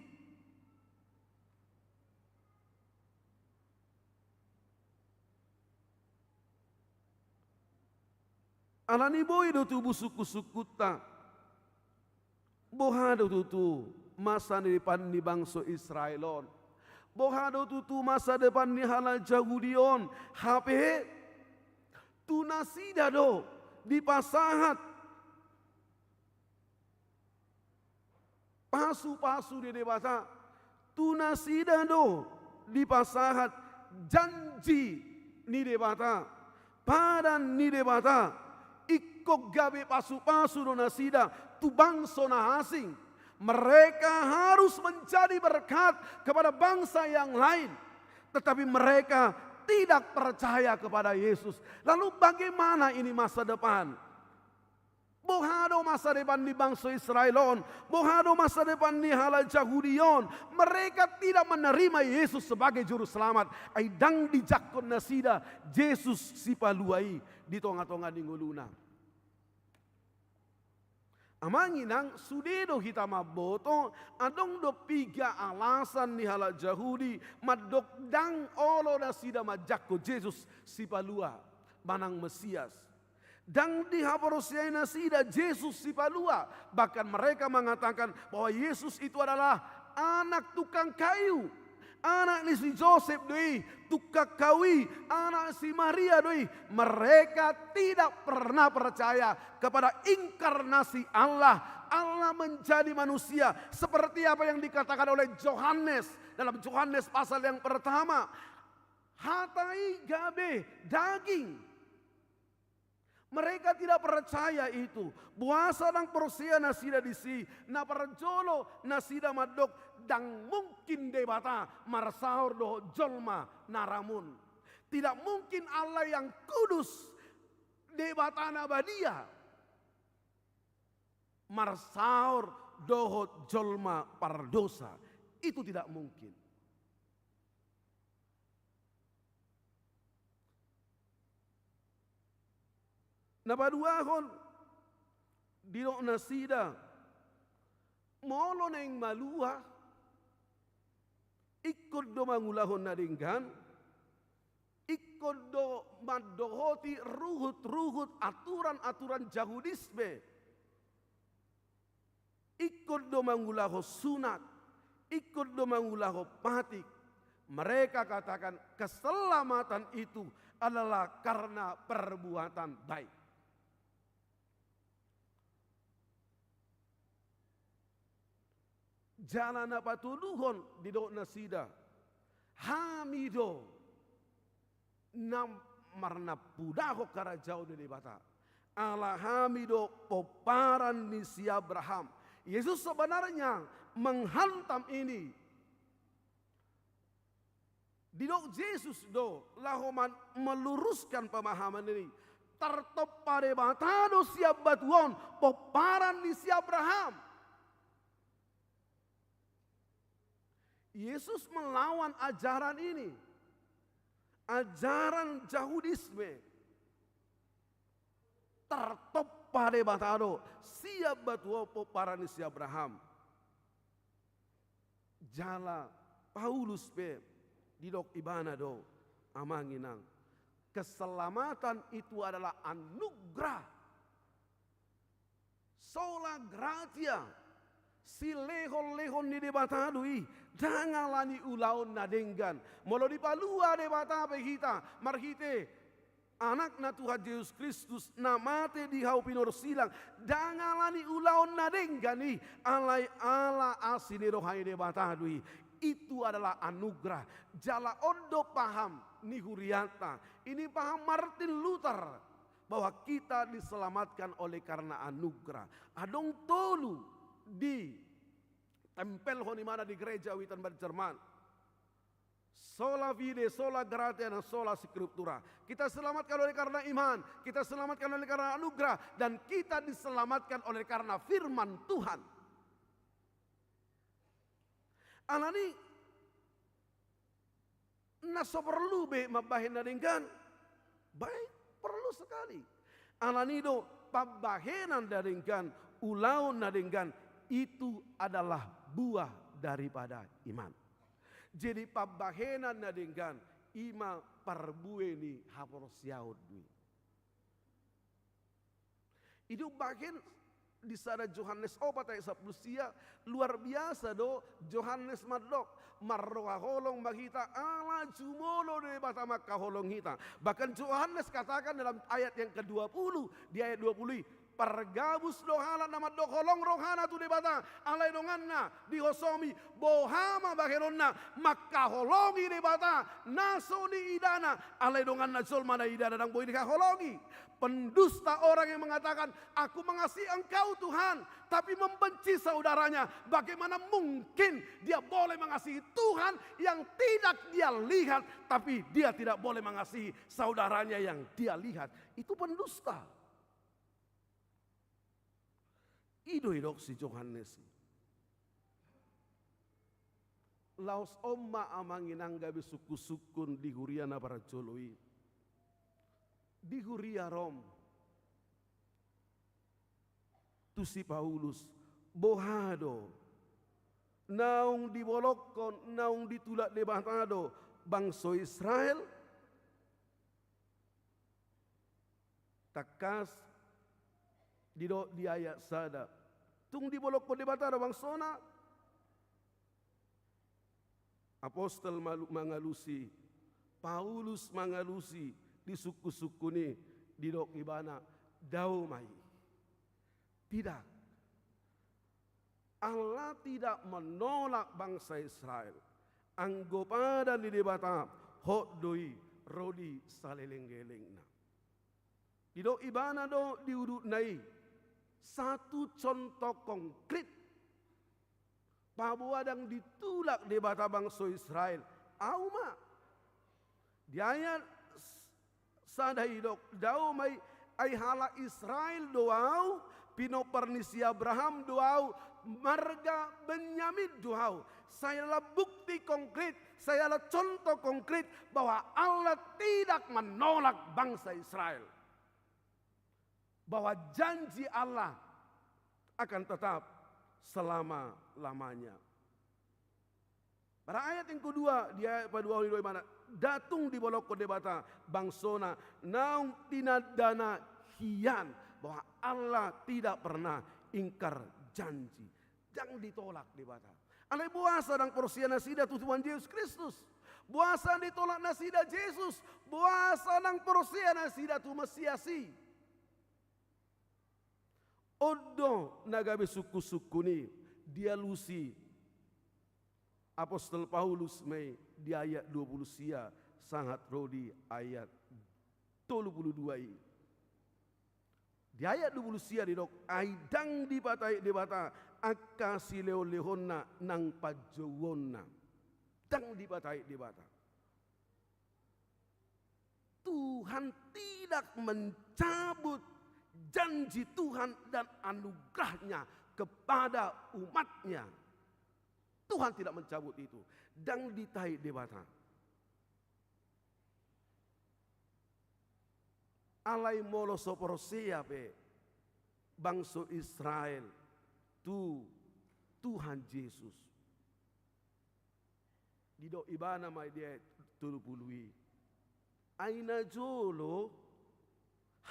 Alani boi do tubu sungkun-sungkunta. Boha do tutu masa depan ni bangso Israel on? Boha do tutu masa depan ni halak Jahudi on? Hape tu nasida do dipasahat pasu-pasu ni Debata. Tu nasida do dipasahat janji ni Debata, padan ni Debata. Ingkon gabe pasu-pasu do nasida tu bangso na asing. Mereka harus menjadi berkat kepada bangsa yang lain. Tetapi mereka tidak percaya kepada Yesus. Lalu bagaimana ini masa depan? Boha do masa depan ni bangso Israel on? Boha do masa depan ni halak Jahudi on? Mereka tidak menerima Yesus sebagai juru selamat. Ai ndang dijangkon nasida Jesus Sipalua i di tonga-tonga ni ngoluna. Amang inang, sude do hita mamboto, adong do piga alasan ni halak Jahudi mandok ndang olo nasida manjangkon Jesus Sipalua manang Mesias. Ndang dihaporseai nasida Jesus Sipalua. Bahkan mereka mengatakan bahwa Yesus itu adalah anak tukang kayu, anak ni si Josep do i, tukang kayu i, anak si Maria do i. Mereka tidak pernah percaya kepada inkarnasi Allah. Allah menjadi manusia seperti apa yang dikatakan oleh Johannes dalam Johannes pasal yang pertama. Hata i gabe daging. Mereka tidak percaya itu. Boasa ndang porsea nasida disi? Na parjolo nasida mandok, ndang mungkin Debata marsaor dohot jolma na ramun. Tidak mungkin Allah yang kudus, Debata na badia, marsaor dohot jolma pardosa. Itu tidak mungkin. Na paduahon, didok nasida, molo naeng malua, ingkon do mangulahon na denggan, ingkon do mandohoti ruhut-ruhut aturan-aturan Jahudisme. Ingkon do mangulahon sunat, ingkon do mangulahon patik. Mereka katakan keselamatan itu adalah karena perbuatan baik. Jala na patoluhon didok nasida, hami do na marnampudahon harajaon ni Debata. Ala hami do pomparan ni si Abraham. Yesus sebenarnya menghantam ini. Didok Jesus do laho man-, meluruskan pemahaman ini. Tartompa Debata do sian batu on, pomparan ni si Abraham. Yesus melawan ajaran ini. Ajaran Jahudisme. Tartompa Debata do sian batu on, pomparan ni si Abraham. Jala Paulus pe didok ibana do, amang inang, keselamatan itu adalah anugerah. Sola gratia. Silehonlehon ni Debata do i, ndang ala ni ulaon na denggan. Molo dipalua Debata pe hita marhite Anakna Tuhan Jesus Kristus na mate di hau pinorsilang, ndang ala ni ulaon na denggan i, alai ala asi ni roha ni Debata do i. Itu adalah anugerah. Jala on do paham ni hurianta. Ini paham Martin Luther, bahwa kita diselamatkan oleh karena anugerah. Adong tolu ditempelhon imana di gereja witan Banjarman. Sola fide, sola gratia, dan sola scriptura. Kita selamatkan oleh karena iman, kita selamatkan oleh karena anugerah, dan kita diselamatkan oleh karena firman Tuhan. Alani na so porlu be mambahen na denggan, baik, porlu sekali. Alani do pambahenan na denggan, ulaon na denggan, itu adalah buah daripada iman. Jadi pambahenan na denggan, i ma parbue ni haporseaon do i. I do umbahen di sada Johannes opat ayat sampulu sia, luar biasa do Johannes mandok, marroha holong ma hita ala jumolo Debata mangkaholongi hita. Bahkan Johannes katakan dalam ayat yang kedua puluh, di ayat dua puluh i, pargabus do halak na mandok holong rohana tu Debata, alai donganna dihosomi, boha ma bahenonna, mangkaholongi Debata na so niidana, alai donganna jolma na niidana ndang boi dihaholongi. Pendusta orang yang mengatakan, "Aku mengasihi Engkau, Tuhan," tapi membenci saudaranya. Bagaimana mungkin dia boleh mengasihi Tuhan yang tidak dia lihat, tapi dia tidak boleh mengasihi saudaranya yang dia lihat? Itu pendusta. I do didok si Johannes i. Laos on ma amang inang gabe sungkunsungkun di huria na parjolo i. Di huria Rom. Tu si Paulus, boha do? Naung dibolongkon, naung ditulak Debata do bangso Israel? Tangkas didok di ayat sada. Tung dibolongkon Debata do bangsona? Apostel malu-, mangalusi, Paulus mangalusi di sungkunsungkun i, didok ibana, dao ma i. Tidak. Allah tidak menolak bangsa Israel. Anggo padan ni Debata, hot do i ro di saleleng-lelengna. Didok ibana do di udutna i, satu contoh konkret. Paboa ndang ditulak Debata bangso Israel. Au ma. Di ayat sada didok, dao ma i, ai halak Israel do au, pinompar ni si Abraham do au, marga Benyamin do au. Sai ala bukti konkret, sai ala contoh konkret bahwa Allah tidak menolak bangsa Israel. Bahwa janji Allah akan tetap selama-lamanya. Pada ayat yang kedua, di ayat paduahon i do ibana, ndang tung dibolongkon Debata bangsona naung tinandana hian, bahwa Allah tidak pernah ingkar janji. Ndang ditolak Debata. Alai boasa ndang porsea nasida tu Tuhan Jesus Kristus? Boasa ditolak nasida Jesus? Boasa ndang porsea nasida tu Mesias i? On do na gabe sungkunsungkun i, dialusi Apostel Paulus ma i di ayat dua pulu sia sahat ro di ayat tolu pulu dua i. Di ayat dua pulu sia didok, ai ndang dipatahi Debata angka silehonlehonna nang panjouonna. Ndang dipatahi Debata. Tuhan tidak mencabut janji Tuhan dan anugerahnya kepada umatnya. Tuhan tidak mencabut itu. Ndang ditahi Debata. Alai molo so porsea pe bangso Israel tu Tuhan Jesus. Didok ibana ma i di ayat tolu pulu i. Ai najolo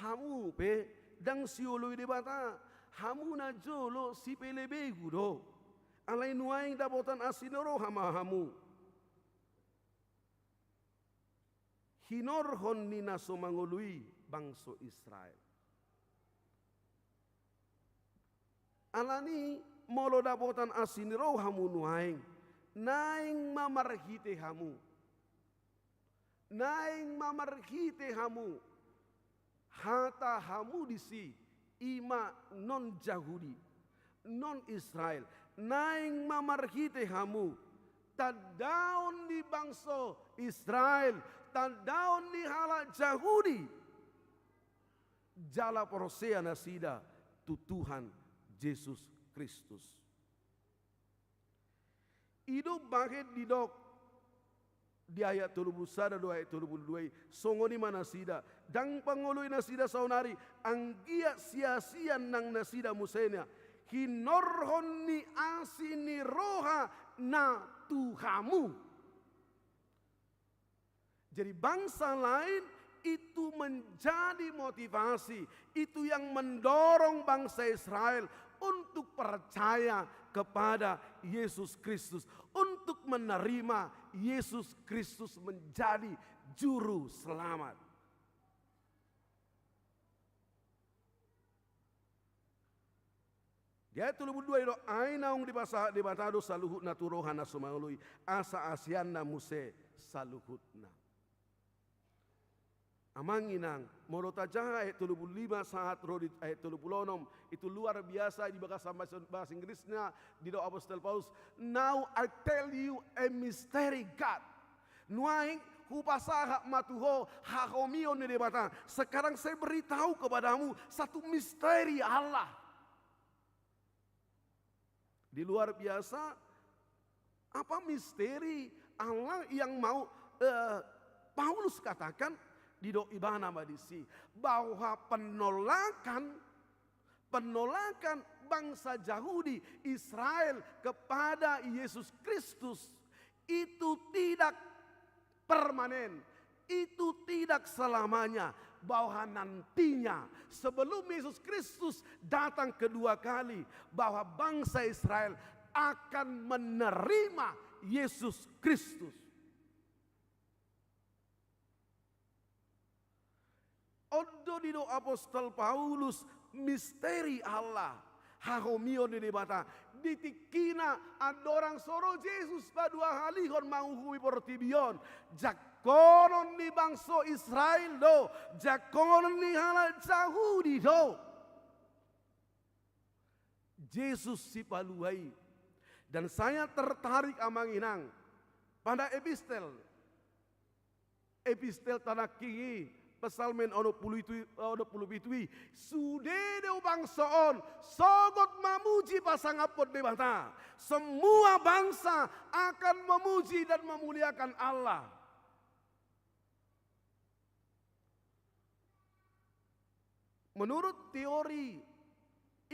hamu pe ndang sioloi Debata, hamu najolo sipelebegu do. Alai nuaeng dapotan asi ni roha ma hamu, hinorhon ni na so mangolu i bangso Israel. Alani, molo dapotan asi ni roha hamu nuaeng, naeng ma marhite hamu. Naeng ma marhite hamu, hata hamu disi, i ma non Jahudi, non Israel. Naeng ma marhite hamu tandaon ni bangso Israel, tandaon ni halak Jahudi, jala porsea nasida tu Tuhan Jesus Kristus. I do bahen didok di ayat tolu pulu sada dohot ayat tolu pulu dua i, songon i ma nasida, ndang pangoloi nasida saonari, anggiat siasian nang nasida muse na hinorhon ni asi ni roha na tu hamu. Jadi, bangsa lain itu menjadi motivasi, itu yang mendorong bangsa Israel untuk percaya kepada Yesus Kristus, untuk menerima Yesus Kristus menjadi Juru Selamat. Di ayat tolu pulu dua i do, ai naung dipasahat Debata do saluhutna tu roha na so mangolu i, asa asianna muse saluhutna. Amang inang, molo tajaha ayat tolu pulu lima sahat ro di ayat tolu pulu onom, itu luar biasa di bahasa, bahasa Inggrisnya, didok apostel Paulus, "Now I tell you a mystery, God." Nuaeng hupasahat ma tu ho hahomion ni Debata. Sekarang saya beritahu kepadamu satu misteri Allah. Di luar biasa, apa misteri Allah yang mau, eh, Paulus katakan? Didok ibana ma disi bahwa penolakan, penolakan bangsa Jahudi Israel kepada Yesus Kristus itu tidak permanen, itu tidak selamanya, bahwa nantinya sebelum Yesus Kristus datang kedua kali, bahwa bangsa Israel akan menerima Yesus Kristus. On do didok apostel Paulus misteri Allah, hahomion ni Debata. Di tingkina andorang so ro Jesus paduahalihon manguhumi portibi on, jangkonon ni bangso Israel do, jangkonon ni halak Jahudi do Jesus Sipalua i. Dan saya tertarik, amang inang, pada epistel, epistel tanangking i, Psalmen onom pulu pitu i, onom pulu pitu i, sude do bangso on sogot mamuji pasangaphon Debata. Semua bangsa akan memuji dan memuliakan Allah. Menurut teori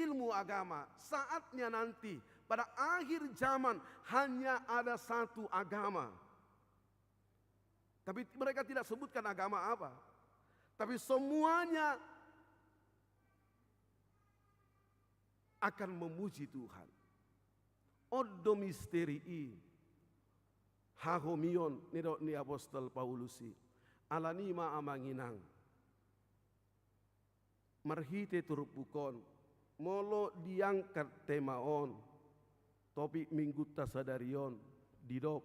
ilmu agama, saatnya nanti, pada akhir zaman, hanya ada satu agama. Tapi mereka tidak sebutkan agama apa. Tapi semuanya akan memuji Tuhan. On do misteri i, hahomion ni dok ni apostel Paulus i. Alani i ma, amang inang, marhite turpuk on, molo diangkat tema on, topik minggunta sadari on, didok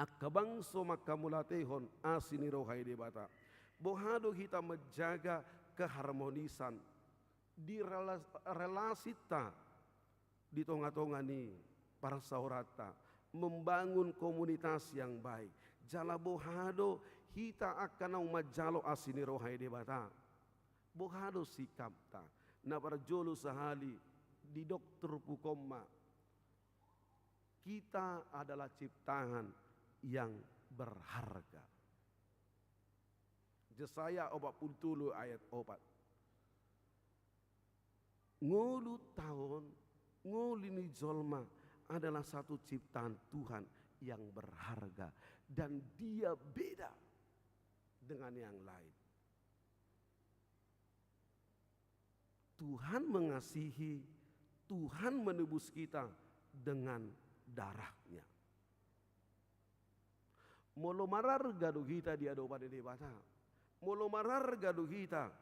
angka bangso manghamauliatehon asi ni roha ni Debata. Boha do hita menjaga keharmonisan di rela-, relasinta di tonga-tonga ni parsaoranta, membangun komunitas yang baik. Jala boha do hita angka naung manjalo asi ni roha ni Debata? Boha do sikapta? Na parjolo sahali, didok turpuk on ma, kita adalah ciptaan yang berharga. Jesaya opat pulu tolu ayat opat. Ngolunta on, ngolu ni jolma adalah satu ciptaan Tuhan yang berharga dan dia beda dengan yang lain. Tuhan mengasihi, Tuhan menebus kita dengan darahnya. Molo mararga do hita di adopan ni Debata, molo mararga do hita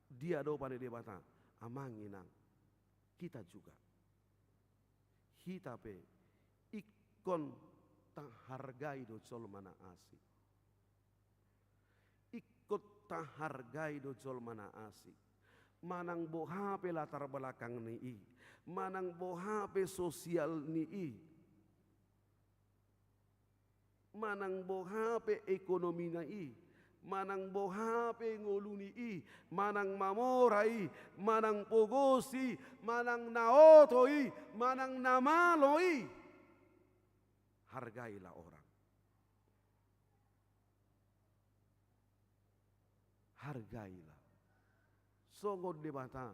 di adopan ni Debata, amang inang, hita juga, hita pe ingkon tahargai do jolma na asing. Ingkon tahargai do jolma na asing. Manang boha pe latar belakang ni i, manang boha pe sosial ni i, manang boha pe ekonomi na i, manang boha pe ngolu ni i, manang mamora i, manang pogos i, manang na oto i, manang na malo i. Hargailah orang. Hargailah. Songon Debata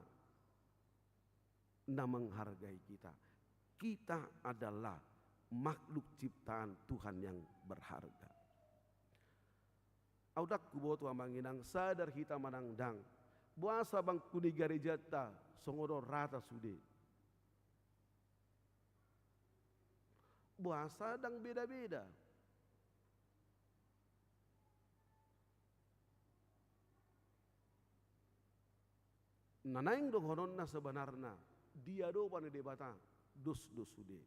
na menghargai kita. Kita adalah makhluk ciptaan Tuhan yang berharga. Au ndang huboto, amang inang, sadar hita manang ndang, boasa bangku ni garejanta songon on rata sude. Boasa ndang beda-beda. Na naeng dohononna sebenarna, di adopan ni Debata dos do sude.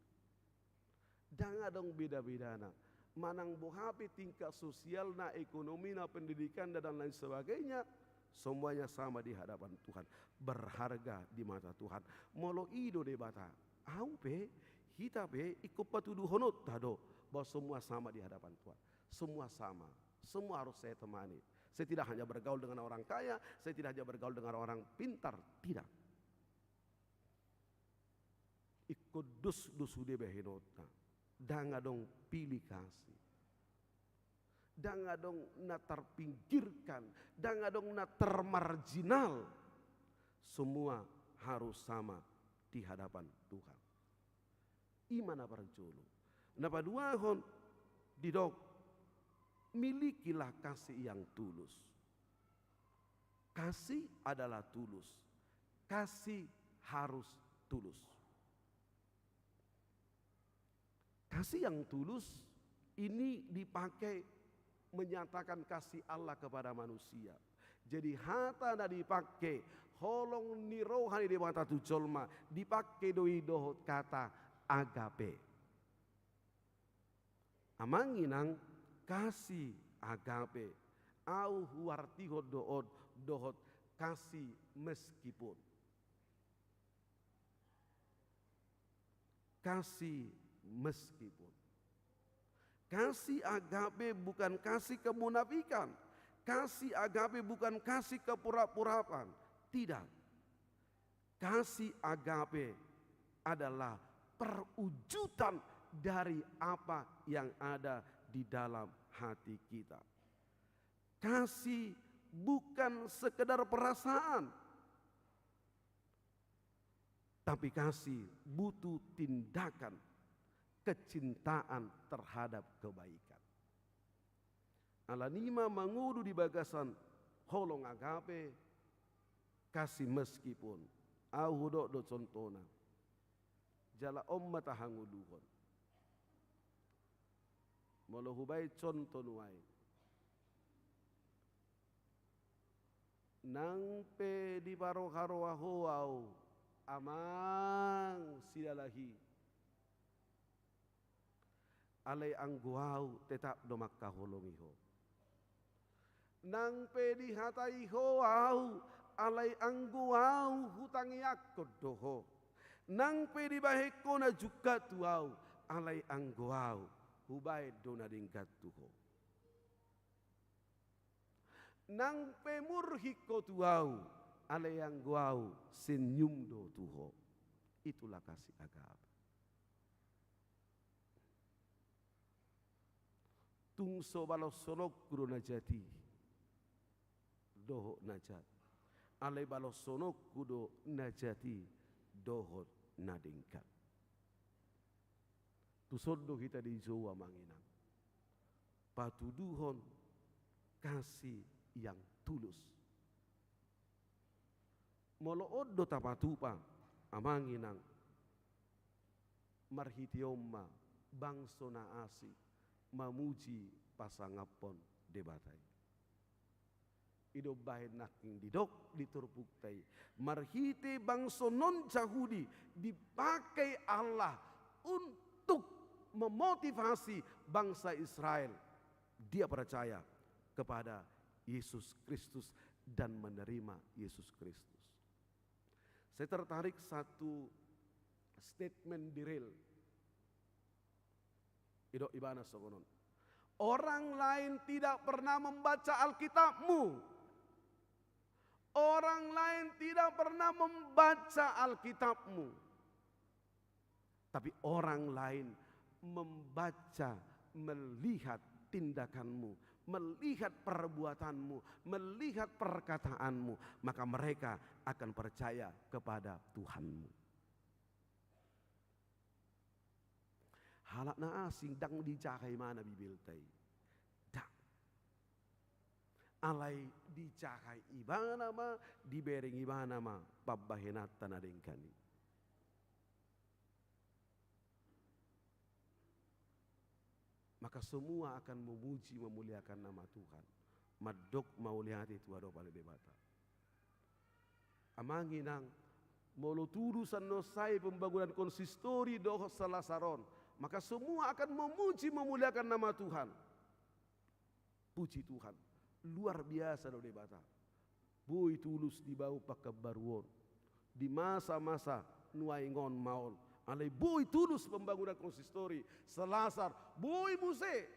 Ndang adong beda-bedana. Manang boha pe tingkat sosialna, ekonomina, pendidikanna, dan lain sebagainya, semuanya sama di hadapan Tuhan. Berharga di mata Tuhan. Molo i do Debata, au pe, hita pe, ingkon patuduhononta do bahwa semua sama di hadapan Tuhan. Semua sama. Semua harus saya temani. Saya tidak hanya bergaul dengan orang kaya, saya tidak hanya bergaul dengan orang pintar. Tidak. Ingkon dos do sude bahenonta. Ndang adong pilih kasih. Ndang adong na terpinggirkan, ndang adong na termarginal. Semua harus sama di hadapan Tuhan. I ma na parjolo. Na paduahon, didok, milikilah kasih yang tulus. Kasih adalah tulus. Kasih harus tulus. Kasih yang tulus ini dipakai menyatakan kasih Allah kepada manusia. Jadi hata na dipake holong ni roha ni Debata tu jolma, dipake do i dohot kata agape. Amang inang, kasih agape, au huartihon do on dohot kasih meskipun. Kasih meskipun. Kasih agape bukan kasih kemunafikan. Kasih agape bukan kasih kepura-puraan. Tidak. Kasih agape adalah perwujudan dari apa yang ada di dalam hati kita. Kasih bukan sekedar perasaan, tapi kasih butuh tindakan, kecintaan terhadap kebaikan. Alani i ma mangolu di bagasan holong agape, kasih meskipun. Au hudok do contohna. Jala on ma tahangoluhon. Molo hubaen contoh nuaeng. Nang pe diparoha-roha ho au, amang sidalahi, alai anggo au tetap do mangkaholongi ho. Nang pe dihatai ho au, alai anggo au hutangiangkon do ho. Nang pe dibahen ho na jungkat tu au, alai anggo au hubaen do na denggan tu ho. Nang pe murhik ho tu au, alai anggo au senyum do tu ho. Itulah kasih agape. Tung so balosononku do na jat i dohot na jat, alai balosononku do na jat i dohot na denggan. Tuson do hita dijou, amang inang, patuduhon kasih yang tulus. Molo on do tapatupa, amang inang, Marhite on ma bangso na asing mamuji pasangaphon Debata i. I do umbahen nangkin didok di turpukta i, marhite bangso non-Jahudi dipakai Allah untuk memotivasi bangsa Israel. Dia percaya kepada Yesus Kristus dan menerima Yesus Kristus. Saya tertarik satu statement di reel. Didok ibana songon on. Orang lain tidak pernah membaca Alkitabmu. Orang lain tidak pernah membaca Alkitabmu. Tapi orang lain membaca, melihat tindakanmu, melihat perbuatanmu, melihat perkataanmu, maka mereka akan percaya kepada Tuhanmu. Halak na asing ndang dijaha ibana Bibelta i. Ndang. Alai dijaha ibana ma, dibereng ibana ma pambahenanta na denggan i. Maka semua akan memuji, memuliakan nama Tuhan. Mandok mauliate tu adopan ni Debata. Amang inang, molo tudu sannari sai pembangunan konsistori dohot Selasar on, maka semua akan memuji, memuliakan nama Tuhan. Puji Tuhan, luar biasa do Debata. Boi tulus dibahen pangkabaruon. Di masa-masa nuaeng on ma on. Alai boi tulus pembangunan konsistori, Selasar, boi muse.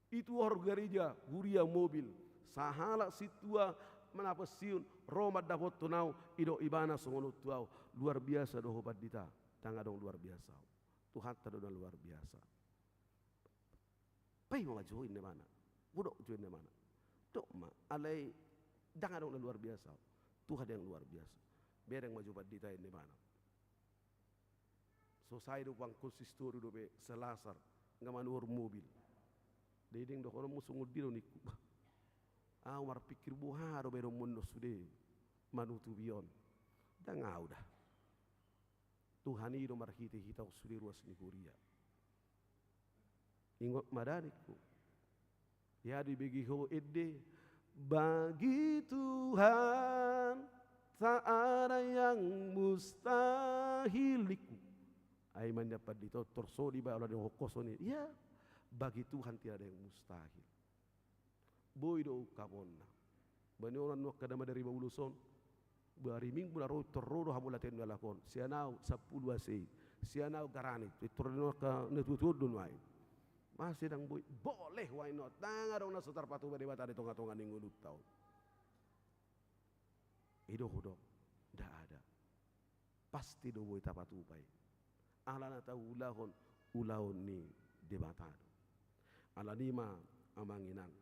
Dituhor gereja, huria mobil. Sahalak sintua na pensiun, ro mandapothon au, didok ibana songon on tu au. Luar biasa do ho pandita, ndang adong luar biasa au. Tuhanta do na luar biasa. Paima jo inna ibana. Hudok jo inna ibana. Dok ma, alai ndang adong na luar biasa. Tuhan yang luar biasa. Bereng ma jo pandita inna ibana. So sai do pangkonsistori dope Selasar, nga manuhor mobil. Didok dohonon muse songon dia do ningku. Au marpikir boha do baenonmuna sude manutupi on. Ndang au da. Tuhan i do marhite hita on sude ruas ni huria. Ingot ma da ningku. Ia dibege ho ende, bagi Tuhan tak ada yang mustahil ningku. Ai mandapat di torso di bala di hokos on i. Ia, bagi Tuhan tidak ada yang mustahil. Boi do ungkaponna. Bani on nuaeng angka na manarima ulos on. Bari minggu na ro, tor ro do hamu latihan ni halak on. Sian au sampulu A C. Sian au garanit. Tor do nuaeng angka na tuatua on do nuaeng. Masa ndang boi. Boleh why not. Ndang adong na so tarpatupa Debata di tongatonga ni ngolunta on. I do hudok. Ndang ada. Pasti do boi tapatupa i. Ala na taulahon, ulaon ni Debata do. Alani i ma amang inang.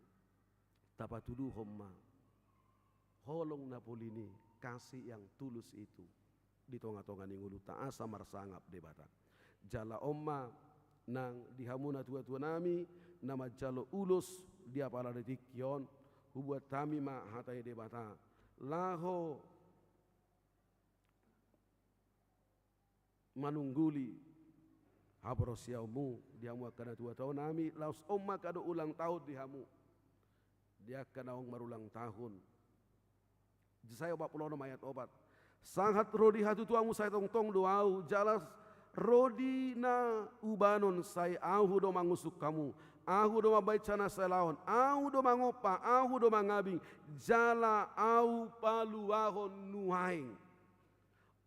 Tapatuduhon ma holong na poli ni kasih yang tulus itu di tongatonga ni ngolunta asa marsangap Debata. Jala on ma nang di hamu natuatuanami na manjalo ulos di apala di tingki on, hubuat hami ma hata ni Debata. Laho manungguli haporseaonmu di hamu angka natuatuanami, laos on ma kado ulang tahun di hamu. Di angka naung marulang tahun. Jesaya opat pulu onom ayat opat. Sahat ro di hatutuaonmu sai tongtong do ahu, jala ro di na ubanon sai ahu do mangusung hamu. Ahu do mambahen sian hasalaon, ahu do mangompa, ahu do mangabing, jala ahu paluahon nuaeng.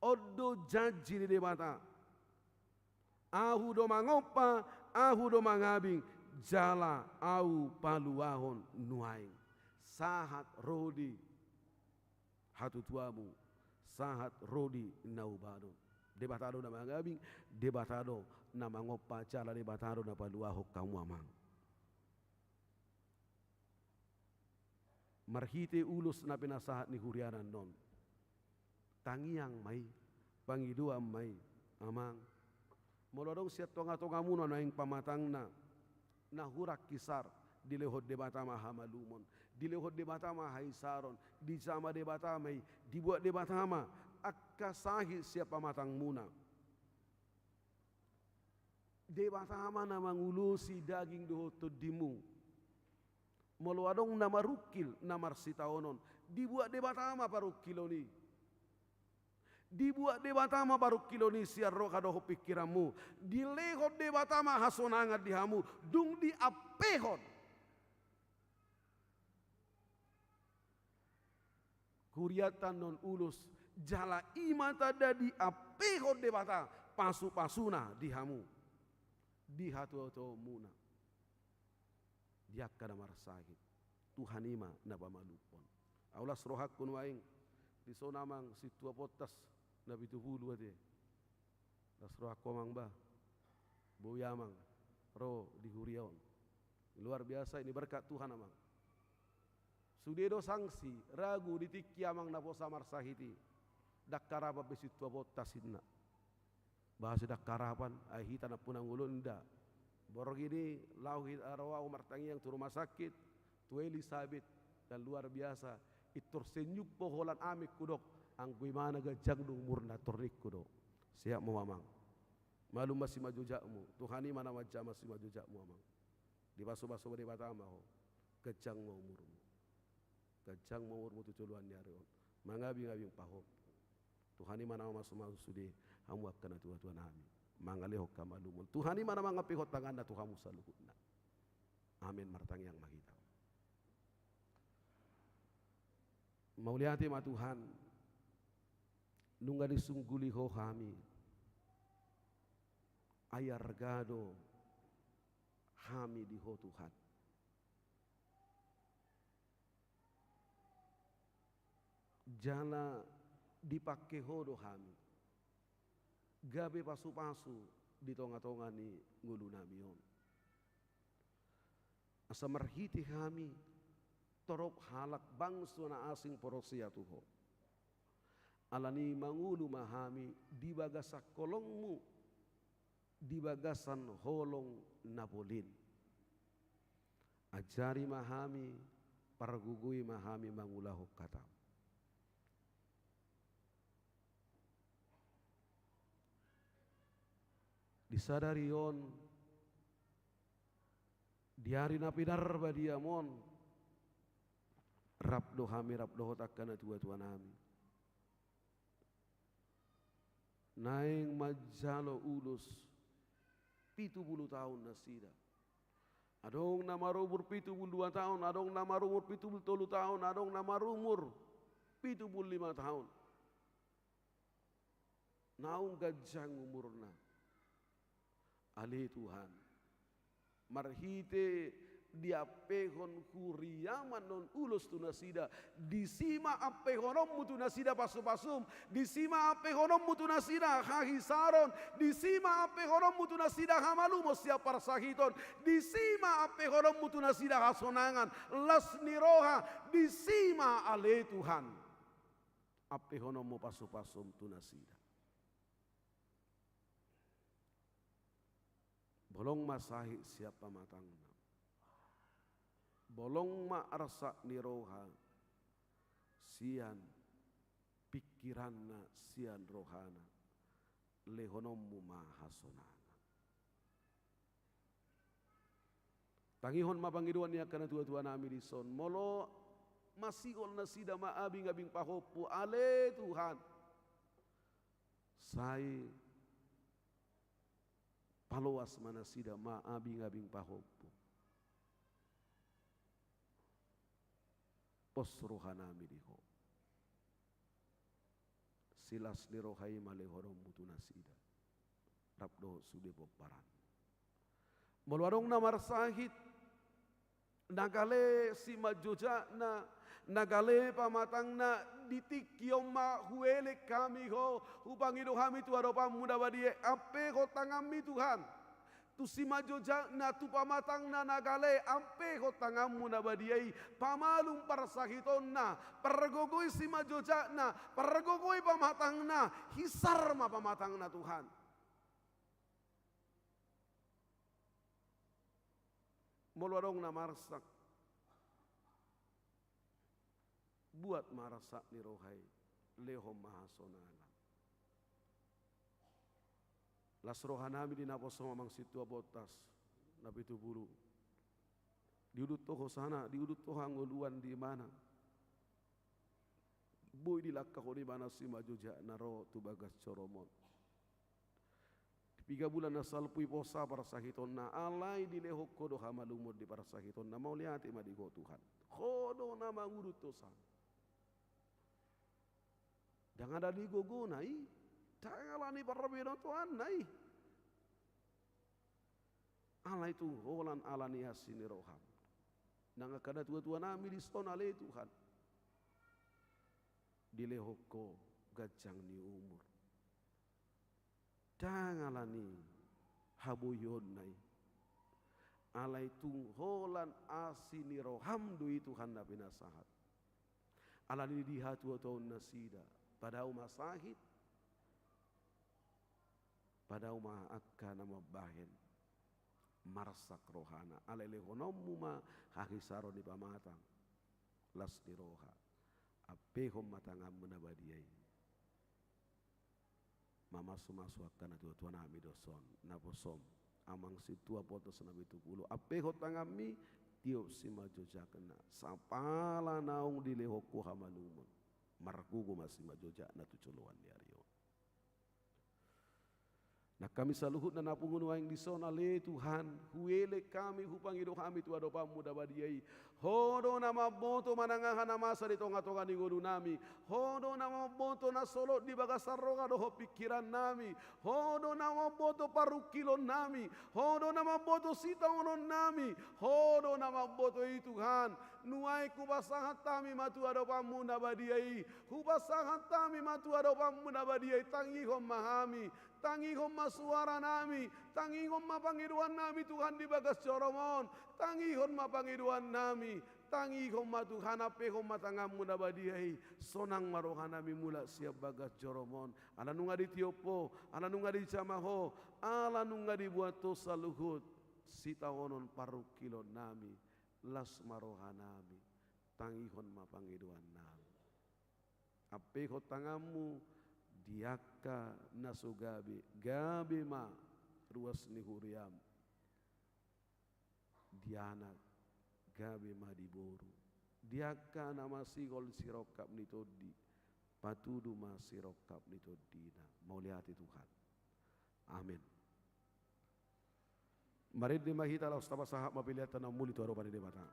On do janji ni Debata. Ahu do mangompa, ahu do mangabing, jala ahu paluahon nuaeng. Sahat ro di hatutuamu, sahat ro di na ubanon. Debata do na mangabing, Debata do na mangompa, jala Debata do na paluahon hamu amang. Marhite ulos na pinasahat ni huriana on. Tangiang ma i, pangidoan ma i, amang. Molo adong sian tongatongamuna nuaeng pamatangna, na hurang hisar, dilehon Debata ma hamalumon, dilehon Debata ma hahisaron, dijama Debata ma i, dibuat Debata ma angka sahit sian pamatangmuna. Debata ma na mangulosi daging dohot tondimu. Molo adong na marungkil na marsitaonon, dibuat Debata ma parungkilon i. Dibuat Debata ma parungkilon i sian roha dohot pingkiranmu. Dilehon Debata ma hasonangan di hamu, dung diampehon. Hurianta on ulos, jala i ma tanda diampehon Debata pasupasuna di hamu, di hatuatuaonmuna, di angka na marsahit. Tuhan i ma na pamalumhon. Ahu las rohangku nuaeng, dison amang sintua Pontas na pitu pulu ate. Las rohangku amang bah. Boi amang ro di huria on. Luar biasa ini berkat Tuhan amang. Sude do sangsi, ragu di tingki amang naposo marsahit i. Ndang harapan be sintua Pontas inna. Bahasa ndang harapan, ai hita nampuna ngolu nda. Borngin i laho hita ro ahu martangiang tu rumah sakit, tu Elisabet, dan luar biasa. Pintor senyum pe holan amen hudok, anggo imana ganjang do umurna, tor ningku do. Sehat ma ho amang. Malum ma simanjojakmu, Tuhan i ma na manjama simanjojakmu amang. Dipasupasu Debata ma ho. Ganjang ma umurmu. Ganjang ma umurmu tu joloan ni ari on. Mangabingabing pahompu. Tuhan i ma na mamasumasu sude, hamu angka natuatuanami. Mangalehon hamalumon. Tuhan i ma na mangampehon tanganna tu hamu saluhutna. Amen, martangiang ma hita. Mauliate ma Tuhan, nunga disungguli Ho hami. Ai arga do hami di Ho Tuhan. Jala dipangke Ho do hami gabe pasupasu di tongatonga ni ngolunami on. Asa marhite hami torop halak bangso na asing porsea tu Ho. Alani i mangolu ma hami di bagasan holongmu, di bagasan holong na bolin. Ajari ma hami, pargogoi ma hami mangulahon hatam. Di sadari on, di ari na pinarbadiam on, rap do hami, rap dohot angka natuatuanami. Naeng manjalo ulos pitu pulu taon nasida. Adong na marumur pitu pulu dua taon, adong na marumur pitu pulu tolu taon, adong na marumur pitu pulu lima taon. Naung ganjang umurna. Ale Tuhan, marhite diampehon huriam annon ulos tu nasida, disi ma ampehononmu tu nasida pasupasum, disi ma ampehononmu tu nasida hahisaron, disi ma ampehononmu tu nasida hamalumon sian parsahiton, disi ma ampehononmu tu nasida hasonangan. Las ni roha, disi ma ale Tuhan ampehononmu pasupasum tu nasida. Bolong ma sahit sian pamatangna. Bolong ma arsak ni roha sian pingkiranna, sian rohana. Lehononmu ma hasonangan. Tangihon ma pangidoan ni angka natuatuanami dison. Molo masihol nasida maabingabing pahompu, ale Tuhan, sai paloas ma nasida maabingabing pahompu. Pos rohanami di Ho. Silas ni roha i ma lehononmu tu nasida rap dohot sude pomparan. Molo adong na marsahit, na gale simanjojakna, na gale pamatangna, di tingki on ma huelek hami Ho, hupangido hami tu adopanmu na badia i, ampehon tanganmi Tuhan. Tu simanjojakna, tu pamatangna na gale, ampehon tanganmu na badia i, pamalum parsahitonna, pargogoi simanjojakna, pargogoi pamatangna, hisar ma pamatangna Tuhan. Molo adong na marsak, buat ma arsak ni roha i, lehon ma hasonangan. Las rohanami di naposom Amang Sintua Bontas Napitupulu. Diudut ho hosana, diudut ho hangoluan di ibana. Boi dilangkahon ibana simanjojakna ro tu bagas joroM on. Di piga bulan na salpu i posa parsahitonna, alai dilehon Ho do hamalumon di parsahitonna. Mauliate ma di Ho Tuhan. Ho do na mangudut hosana. Ndang alani gogona i, ndang alani parbinotoanna i. Alai tung holan alani asi ni rohaM. Nang angka natuatuanami dison ale Tuhan, dilehon Ho ganjang ni umur. Ndang alani haboionna i. Alai tung holan asi ni rohaM do i Tuhan na pinasahat. Alani i di hatuatuaon nasida, padao ma sahit, padao ma angka na mambahen, marsak rohana. Alai lehononMu ma hahisaron ni pamatang, las ni roha. Ampehon ma tanganMu na badia i. Mamasumasu angka natuatuanami dison, naposom Amang Sintua Bontas Napitupulu. Ampehon tanganMi, tiop simanjojakna, sapala naung dilehon Ho hamalumon. Margogo ma simanjojakna tu joloan ni ari on. Nang hami saluhutna na pungu nuaeng dison ale Tuhan, huelek hami, hupangido hami tu adopanMu na badia i. Ho do na mamboto manang aha na masa di tongatonga ni ngolunami. Ho do na mamboto na solot di bagasan roha dohot pingkirannami. Ho do na mamboto parungkilonnami. Ho do na mamboto sitaononnami. Ho do na mamboto i Tuhan. Nuaeng hupasahat hami ma tu adopanMu na badia i. Hupasahat hami ma tu adopanMu na badia i. Tangihon ma hami. Tangihon ma suaranami, tangihon ma pangidoannami Tuhan di bagas joroM on, tangihon ma pangidoannami, tangihon ma Tuhan, ampehon ma tanganMu na badia i, sonang ma rohanami mulak sian bagas joroM on, ala nunga ditiop Ho, ala nunga dijama Ho, ala nunga dibuat Ho saluhut sitaonon parungkilonnami, las ma rohanami, tangihon ma pangidoannami. Ampehon tanganMu di angka na so gabe, gabe ma ruas ni huriaM. Di anak, gabe ma di boru. Di angka na masihol sirongkap ni tondi, patudu ma sirongkap ni tondina. Mauliate Tuhan. Amen. Marende ma hita laos tapasahat ma pelean na umuli tu adopan ni Debata.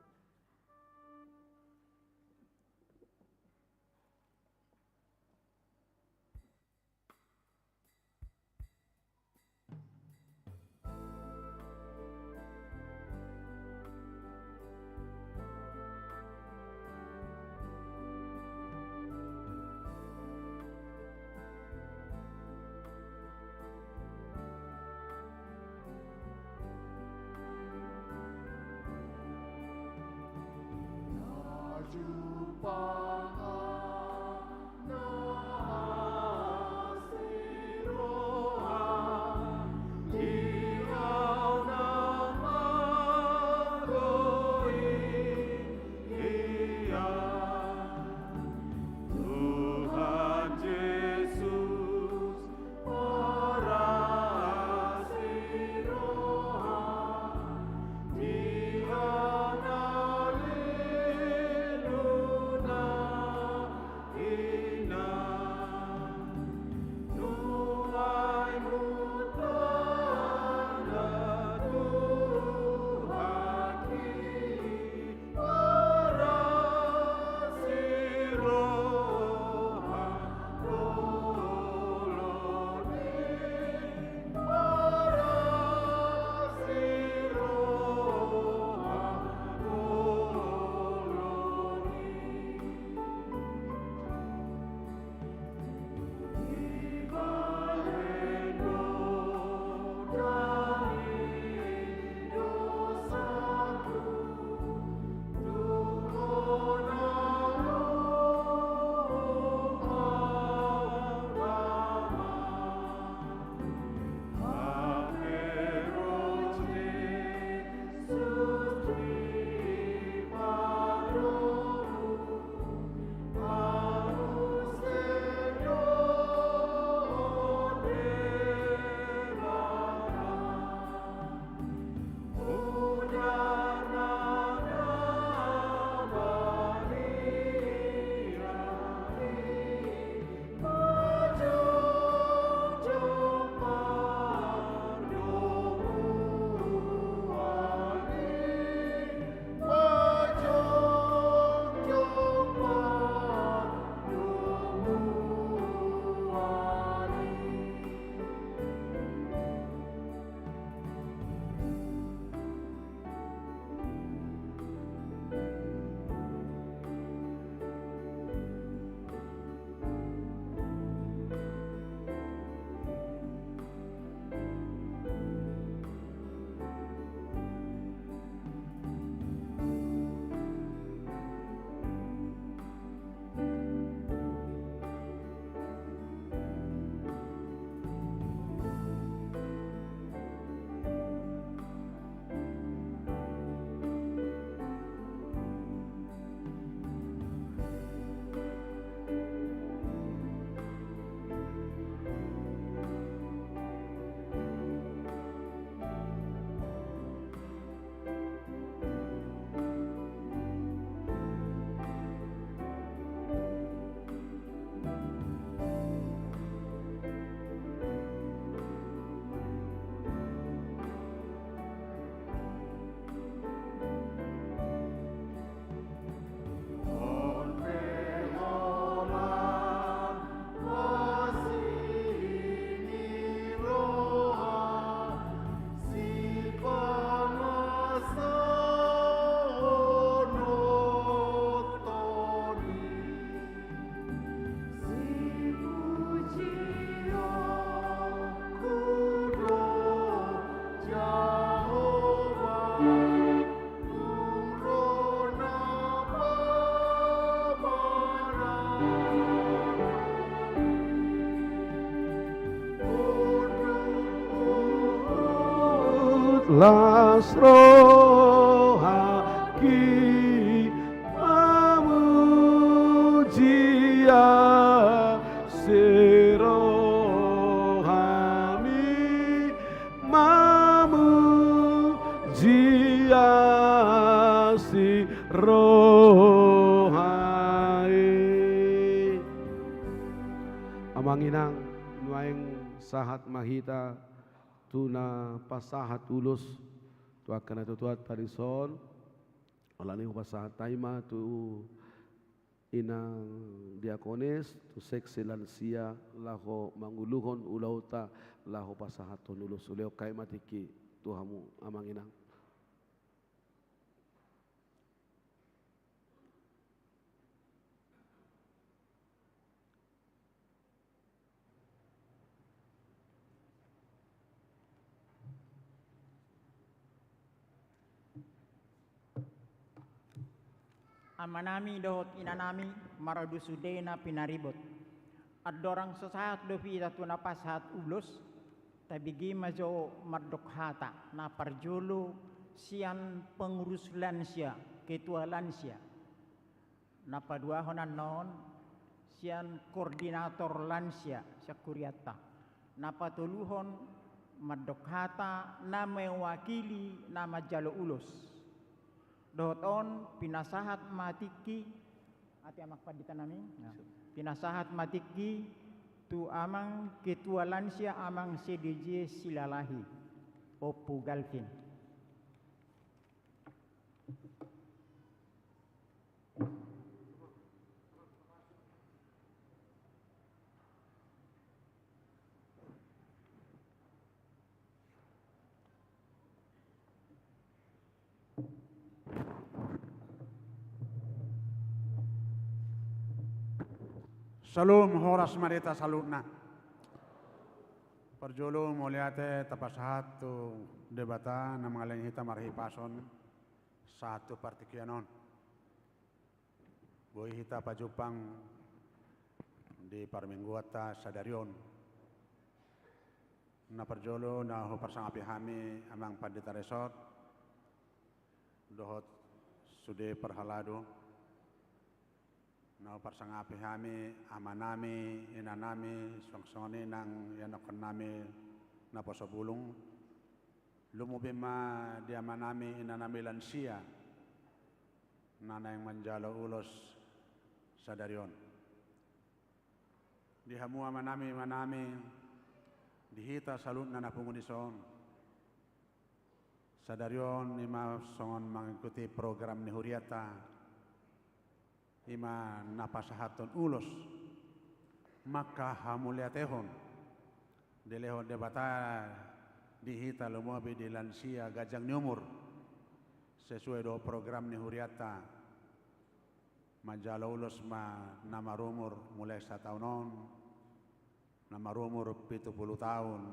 Tuhan Jesus, parasi roha, di haleluya. Las rohangki mamuji, asi rohami mamuji, asi roha i. Amang inang, nuaeng sahat ma hita tu na pasahat ulos tu angka na tutuat parison. Alani hupasahat hami ma tu inang diakones, tu seksi lansia, laho manguluhon ulaonta, laho pasahathon ulos. Ulehon hami ma tingki tu hamu, amang inang. Amanami dohot inanami, maradu sude na pinaribot. Andorang so sahat dope hita tu na pasahat ulos, tabege ma jo mandok hata. Na parjolo sian pengurus lansia, ketua lansia. Na paduahon annon sian koordinator lansia sian hurianta. Na patoluhon mandok hata na mewakili na manjalo ulos. Dohot on pinasahat ma tingki, ate amang pandita nami, pinasahat ma tingki tu amang ketua lansia, amang C D J Silalahi, Ompu Galvin. Salam horas ma di hita saluhutna. Parjolo mauliate tapasahat tu Debata na mangalehon hita marhipason sahat tu partingkian on. Boi hita pajumpang di parmingguanta sadari on. Na parjolo na huparsangapi hami amang pandita resort dohot sude parhalado. Na huparsangapi hami amanami, inanami, suang songon i nang ianakkonnami naposo bulung. Lumobi ma di amanami, inanami lansia na naeng manjalo ulos sadari on. Di hamu amanami, inanami, di hita saluhutna na pungu dison. Sadari on i ma songon mangikuti program ni hurianta, i ma na pasahathon ulos mangkahamauliatehon dilehon Debata di hita, lumobi di lansia ganjang ni umur, sesuai do program ni hurianta. Manjalo ulos ma na marumur mulai sataon on, na marumur pitu pulu taon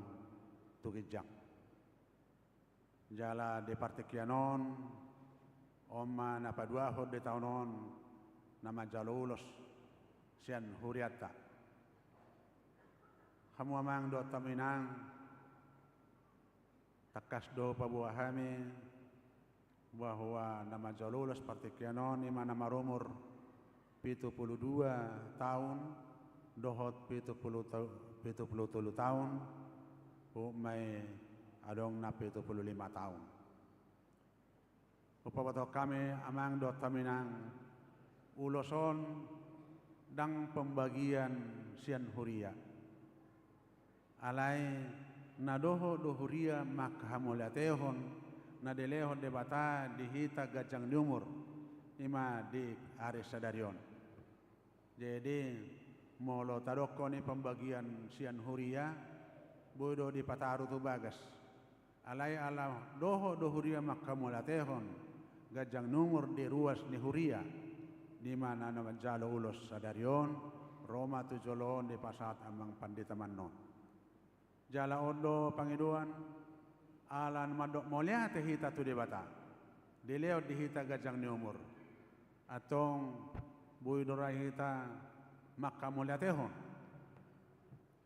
tu ginjang. Jala di partingkian on, on ma na paduahon di taon on na manjalo ulos sian hurianta. Hamu amang dohot hamu inang, tangkas do paboa hami bahwa na manjalo ulos partingkian on i ma na marumur pitu pulu dua taon dohot pitu pulu ta-, pitu pulu tolu taon, huhut ma i adong na pitu pulu lima taon. Hupabotohon hami amang dohot hamu inang, ulos on ndang pembagian sian huria. Alai na dohot do huria mangkahamauliatehon na dilehon Debata di hita ganjang ni umur, i ma di ari sadari on. Jadi, molo tadokkon i pembagian sian huria, boi do dipataru tu bagas. Alai ala dohot do huria mangkahamauliatehon ganjang ni umur di ruas ni huria, i ma na manjalo ulos sadari on, ro ma tu jolo on dipasahat amang pandita annon. Jala on do pangidoan, ala mandok mauliate hita tu Debata dilehon di hita ganjang ni umur, antong boi do ra hita mangkahamauliatehon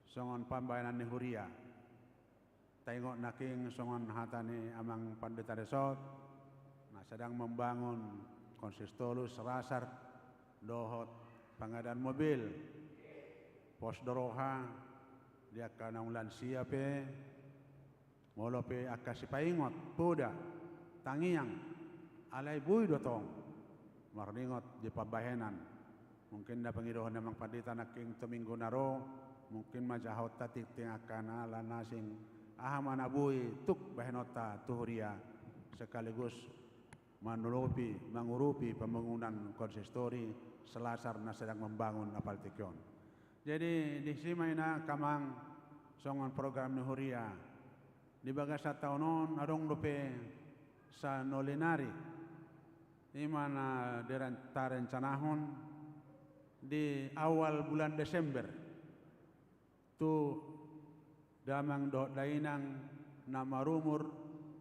songon pambahenan ni huria. Taingot nangkin songon hata ni amang pandita resort, na sedang membangun konsistori, selasar dohot pengadaan mobil. Pos do roha di angka naung lansia pe, molo pe angka sipaingot, poda, tangiang, alai boi do tong marningot di pambahenan. Mungkin na pangidohon ni amang pandita nangkin tu minggu na ro, mungkin ma jahaonta tingting angka na ala na asing, aha ma na boi tuk bahenonta tu huria, sekaligus manolopi, mangurupi pembangunan konsistori selasar na sedang membangun apala tingki on. Jadi disi ma inang amang songon program ni huria di bagasan taon on, adong dope sanoli nari, i ma na diren-, tarencanahon di awal bulan Desember tu damang dohot dainang na marumur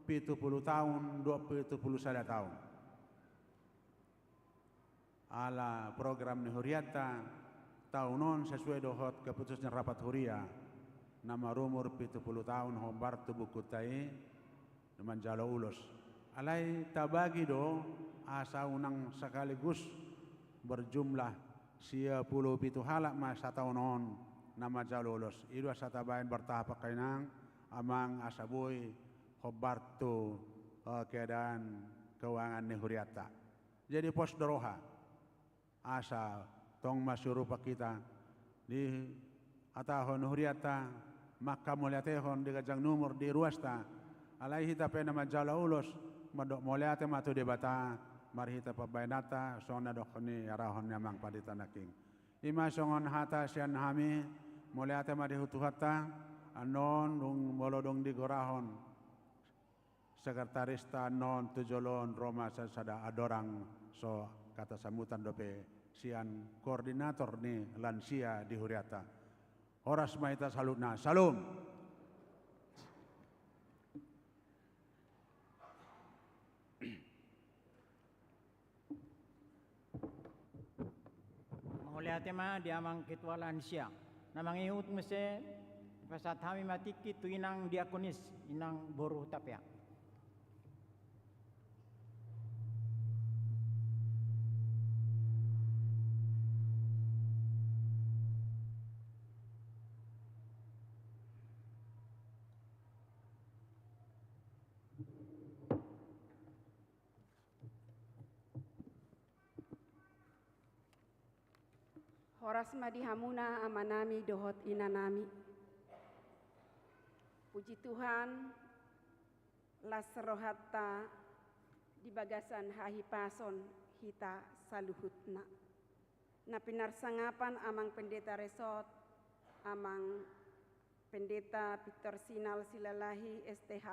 pitu pulu taon dohot pitu pulu sada taon. Ala program ni hurianta taon on sesuai dohot keputusan rapat huria na marumur pitu pulu taon hombar tu bukunta i na manjalo ulos. Alai tabagi do asa unang sekaligus berjumlah sia pulu pitu halak ma sataon on na manjalo ulos. I do asa tabaen bertahap angka inang amang asa boi hombar tu, eh, keadaan keuangan ni hurianta. Jadi pos do roha asa tong masiurupan hita dihatahon hurianta, manghamauliatehon di ganjang ni umur di ruasta. Alai hita pe na manjalo ulos mandok mauliate ma tu Debata marhite pambahenanta songon na dok ni arahon ni amang pandita nangkin. I ma songon hata sian hami, mauliate ma di Tuhanta. Annon dung molo dung digorahon sekretarista annon tu jolo on ro ma sasada andorang so hata sambutan dope sian koordinator ni lansia di hurianta. Horas ma hita saluhutna. Salam. Mauliate ma di amang ketua lansia. Na mangihut muse, pasahat hami ma tingki tu inang diakonis, inang boru Hutapea. Horas ma di hamuna amanami dohot inanami. Puji Tuhan, las rohanta di bagasan hahipason hita saluhutna. Na pinarsangapan amang pendeta resort, amang Pendeta Victor Sinal Silalahi, S T H,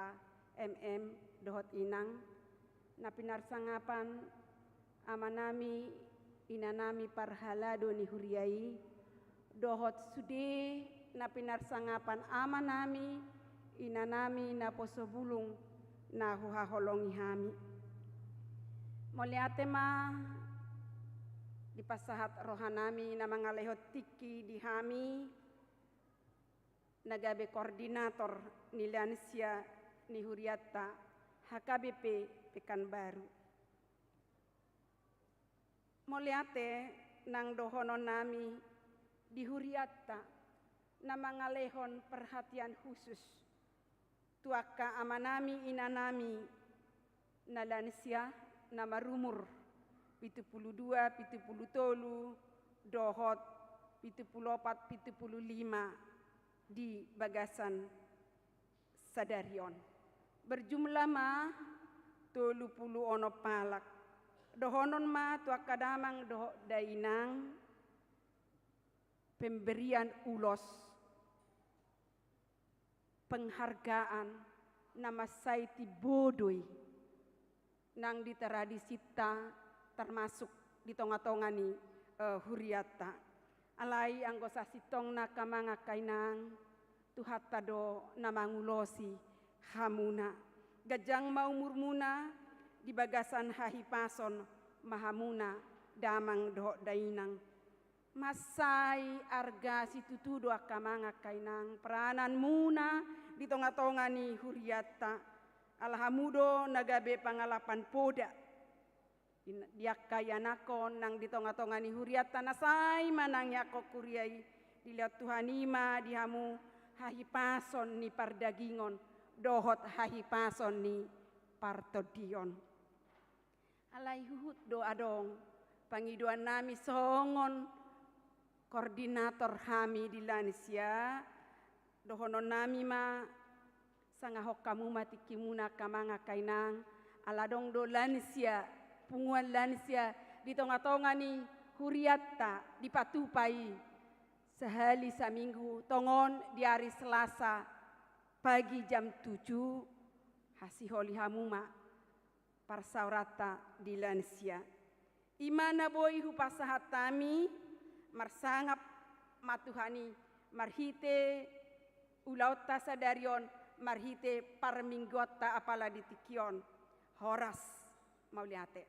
M M, dohot inang, na pinarsangapan amanami, inanami parhalado ni huria i, dohot sude na pinarsangapan amanami, inanami naposo bulung na huhaholongi hami. Mauliate ma dipasahat rohanami na mangalehon tingki di hami, na gabe koordinator ni lansia ni hurianta H K B P Pekanbaru. Mauliate nang dohononnami di hurianta na mangalehon perhatian khusus tu angka amanami inanami na lansia na marumur pitu pulu dua, pitu pulu tolu, dohot pitu pulu opat, pitu pulu lima di bagasan sadari on. Berjumlah ma tolu pulu onom halak. Dohonon ma tu angka damang dohot dainang pemberian ulos, penghargaan na mansai timbo do i nang di tradisinta, termasuk di tonga-tonga ni, eh, hurianta. Alai anggo sasintongna angka amang angka inang, Tuhanta do na mangulosi hamuna. Ganjang ma umurmuna di bagasan hahipason ma hamuna damang dohot dainang. Mansai arga situtu do angka amang angka inang, perananmuna di tongatonga ni hurianta, ala hamu do na gabe pangalapan poda. Di angka ianakhon nang di tongatonga ni hurianta na sai manang ianakhon huria i, dilehon Tuhan i ma di hamu hahipason ni pardagingon dohot hahipason ni partondion. Alai huhut do adong pangidoannami songon koordinator hami di lansia, dohononnami ma, sangahon hamu ma tingkimuna angka amang angka inang, ala adong do lansia, punguan lansia di tongatonga ni hurianta dipatupa i sahali saminggu tongon di ari Selasa pagi jam tujuh, hasiholi hamu ma parsaoranta di lansia. I ma na boi hupasahat hami, marsangap ma Tuhan i marhite ulaonta sadari on, marhite parmingguonta apala di tingki on. Horas, mauliate.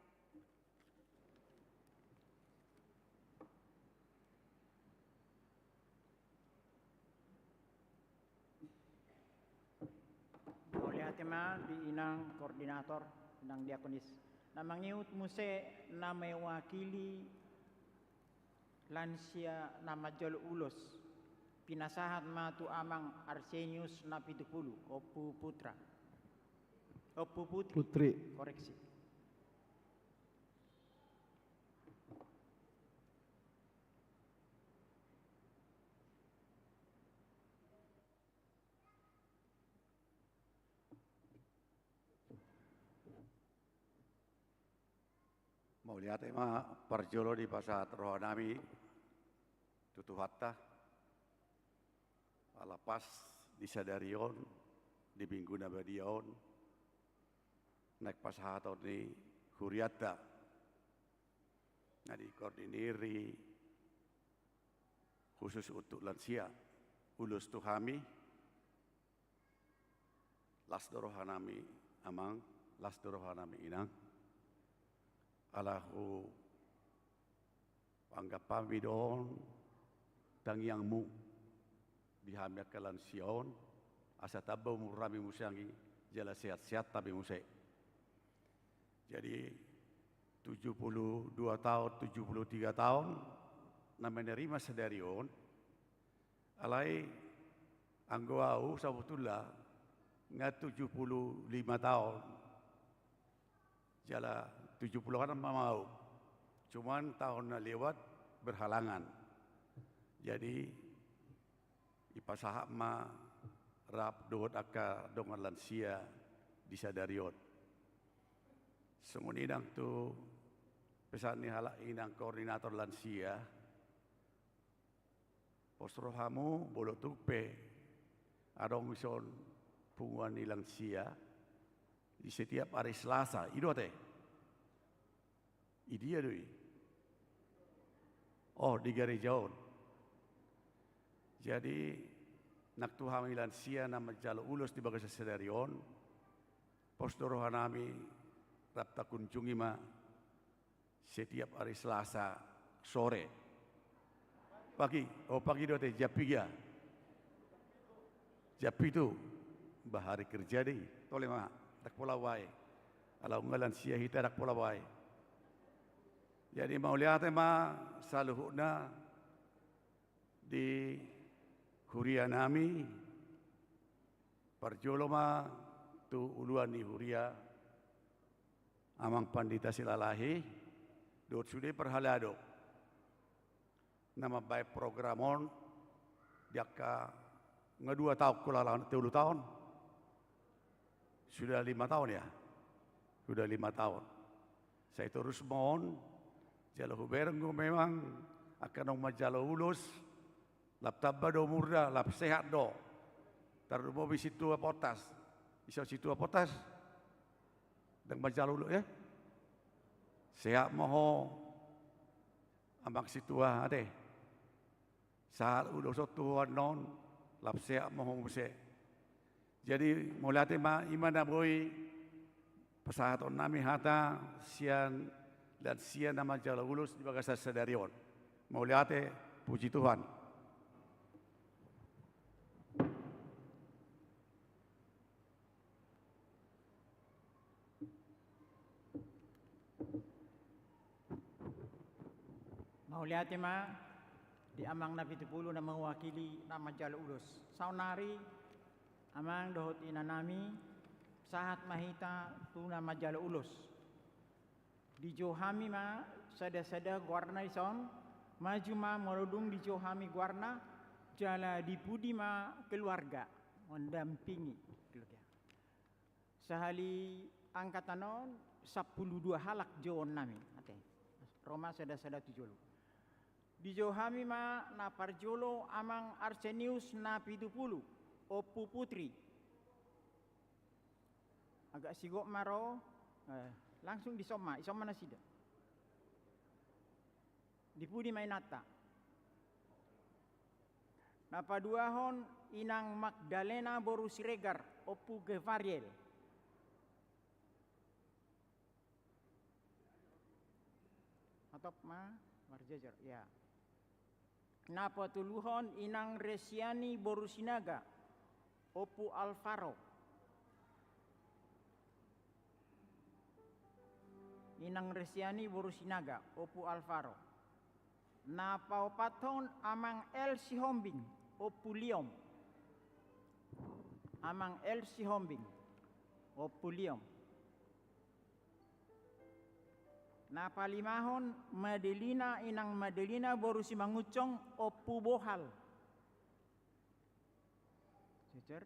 Mauliate ma di inang koordinator, inang diakonis. Na mangihut muse na mewakili lansia na manjalo ulos, pinasahat ma tu amang Arsenius na pitu pulu, Ompu Putra. Ompu Putri. Putri. Koreksi. Mauliate ma parjolo dipasahat rohanami tu Tuhanta, ala pas di sadari on, di Minggu na badia on, naeng pasahaton ni hurianta na dikoordiniri khusus untuk lansia, ulos tu hami. Las do rohanami amang, las do rohanami inang. Ala huanggap hami do on tangiangmu di hami angka lansia on, asa tamba umurhami muse anggi, jala sehat-sehat hami muse. Jadi, tujuh puluh dua taon, tujuh puluh tiga taon na menerima sadari on, alai anggo au sabotulna nga tujuh puluh lima taon, jala tujuh puluh onom ma au. Cuman taon na lewat berhalangan. Jadi, dipasahat ma rap dohot angka dongan lansia di sadari on. Songon i nang tu pesan ni halak inang koordinator lansia, pos rohamu molo tung pe adong dison punguan ni lansia di setiap ari Selasa, i do ate? Di dia do i? Oh, di gareja on. Jadi, nang tu hami lansia na manjalo ulos di bagasan sadari on, pos do rohanami rap takunjungi ma setiap ari Selasa sore. Pagi, oh, pagi do ate, jam piga? Jam pitu. Bah, hari kerja do i. Tole ma, ndang pola uae. Ala nunga lansia hita, ndang pola uae. Jadi, mauliate ma saluhutna di hurianami, parjolo ma tu uluan ni huria, Amang Pandita Silalahi, dohot sude parhalado na mambaen program on di angka, nga dua taon, kula lan tolu taon. Sudah lima taon ya? Sudah lima taon. Sai torus ma on, jala hubereng do memang angka naung manjalo ulos, lam tamba do umurna, lam sehat do. Tarlumobi Sintua Potas. Ise Sintua Potas? Ndang manjalo ulos, ya? Sehat ma ho, Amang Sintua, ate. Sahat ulos on tu ho annon, lam sehat ma ho muse. Jadi, mauliate ma, i ma na boi pasahatonnami hata sian lansia na manjalo ulos di bagasan sadari on. Mauliate, puji Tuhan. Mauliate ma di amang na pitupulu na mewakili na manjalo ulos. Saonnari, amang dohot inanami, sahat ma hita tu na manjalo ulos. Dijou hami ma sada-sada goarna dison, maju ma molo dung dijou hami goarna, jala di pudi ma keluarga mendampingi keluarga. Sahali angkatan on, sampulu dua halak jouonnami, ate. Ro ma sada-sada tu jolo. Dijou hami ma na parjolo amang Arsenius na pitupulu, Ompu Putri. Agak sigok ma ro, eh, langsung dison ma, dison ma nasida. Di pudi ma inanta. Na paduahon inang Magdalena boru Siregar, Ompu Gevariel. Hatop ma, marjejer, ya. Na patoluhon inang Resiani boru Sinaga, Ompu Alvaro. Inang Resiani boru Sinaga, Ompu Alvaro. Na paopathon amang El Sihombing, Ompu Liom. Amang El Sihombing, Ompu Liom. Na palimahon Madelina, inang Madelina boru Simangunsong, Ompu Bohal. Jejer.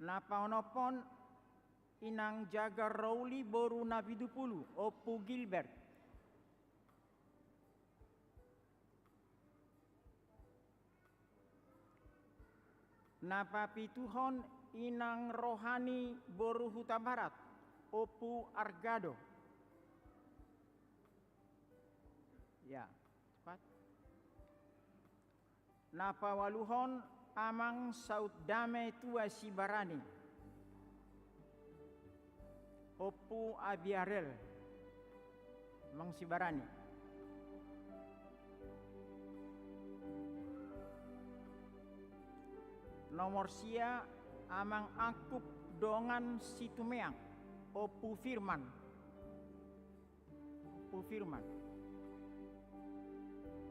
Na paonomhon inang Jagar Rauli boru na pitupulu, Ompu Gilbert. Na papituhon inang Rohani boru Hutabarat, Ompu Argado. Ya, cepat. Na paualuhon amang Saut Dame tua Sibarani, Ompu Abiarel, amang Sibarani. Nomor sia amang Angkup dongan Situmeang, Ompu Firman. Ompu Firman.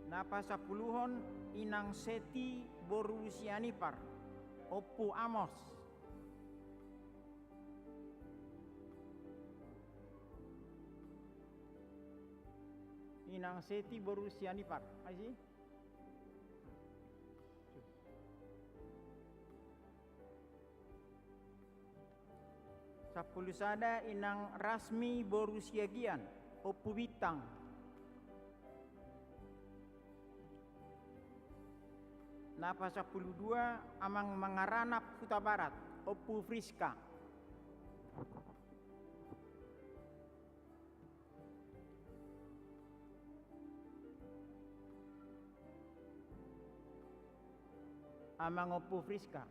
Na pasampuluhon inang Seti boru Sianipar, Ompu Amos. Inang Seti boru Sianipar, ai si? Sampulu sada inang Rasmi boru Siagian, Ompu Bintang. Na pasampulu dua amang Mangaranap Hutabarat, Ompu Friska. Amang Ompu Friska.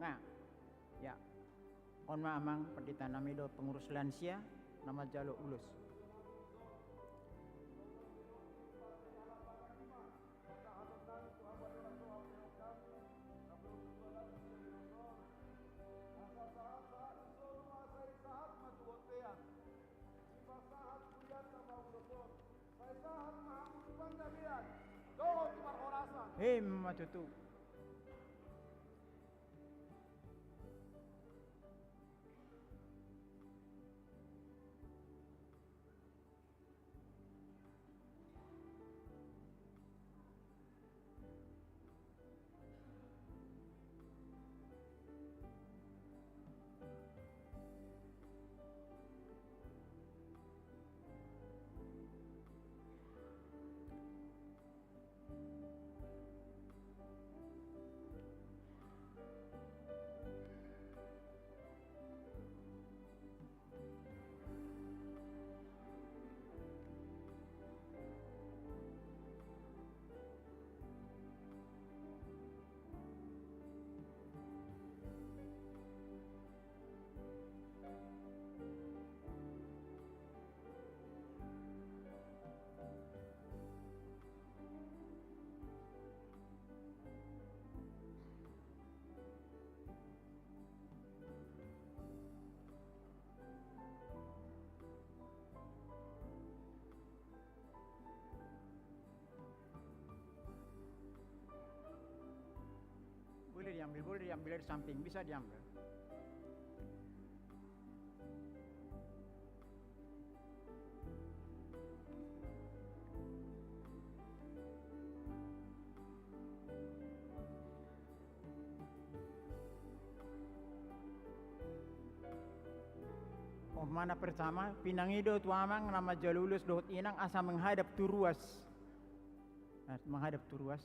Nah, ya. On ma amang pendeta nami dohot pengurus lansia na manjalo ulos. Emma tutu. Ambil, boleh diambil dari samping, bisa diambil. Oh, mana pertama, pinangido tu amang na manjalo ulos dohot inang asa menghadap tu ruas. Nah, menghadap tu ruas.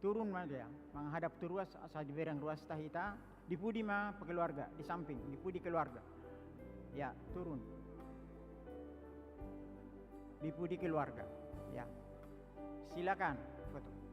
Turun ma dia, menghadap tu ruas, asa dibereng ruasta hita. Di pudi ma keluarga, di samping, di pudi keluarga. Ya, turun. Di pudi keluarga. Ya. Silakan, foto.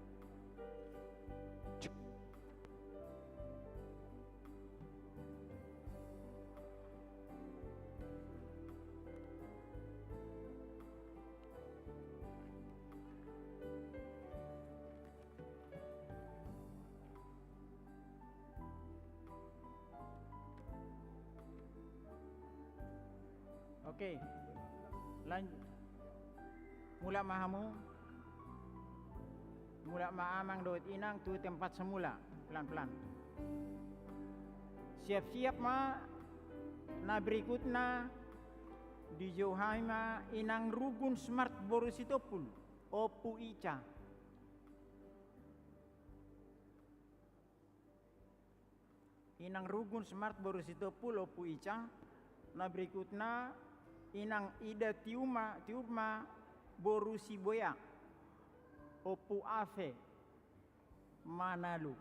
Oke. Lanjut. Mulak ma hamu. Mulak ma amang dohot inang tu tempat semula. Pelan-pelan. Siap-siap ma. Na berikutna, dijou hami ma Inang Rugun Smart boru Sitompul, Ompu Ica. Inang Rugun Smart boru Sitompul, Ompu Ica. Na berikutna, Inang Ida Tiuma, Tiurma boru Sibuea, Ompu Ave, Manalu.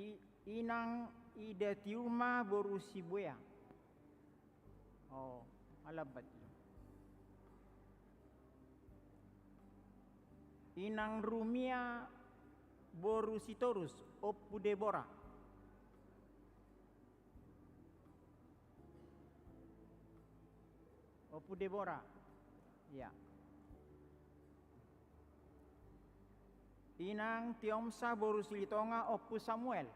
I-, Inang Ida Tiurma boru Sibuea. Oh, alambat. Inang Rumia boru Sitorus, Ompu Debora. Ompu Debora. Ya. Inang Tiomsa boru Silitonga, Ompu Samuel.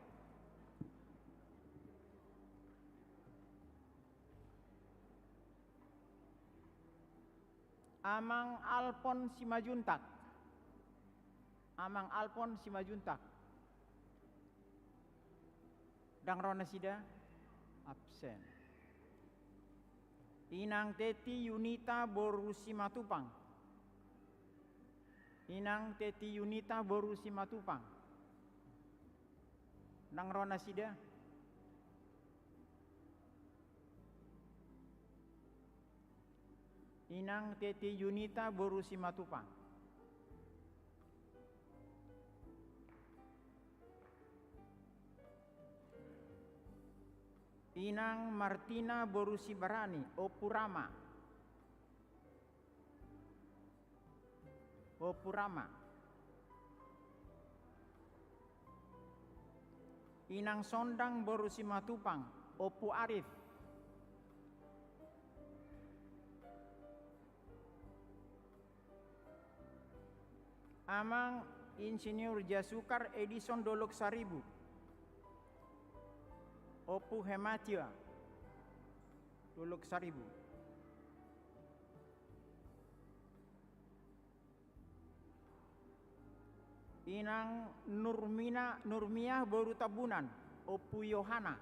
Amang Alpon Simajuntak. Amang Alpon Simajuntak. Ndang ro nasida? Absen. Inang Teti Yunita boru Simatupang. Inang Teti Yunita boru Simatupang. Ndang ro nasida? Inang Teti Yunita boru Simatupang. Inang Martina boru Sibarani, Ompu Rama. Ompu Rama. Inang Sondang boru Simatupang, Ompu Arif. Amang Insinyur Jasukar Edison Dolok Saribu. Ompu Hematia Dolok Saribu. Inang Nurmina, Nurmiah boru Tambunan, Ompu Yohana.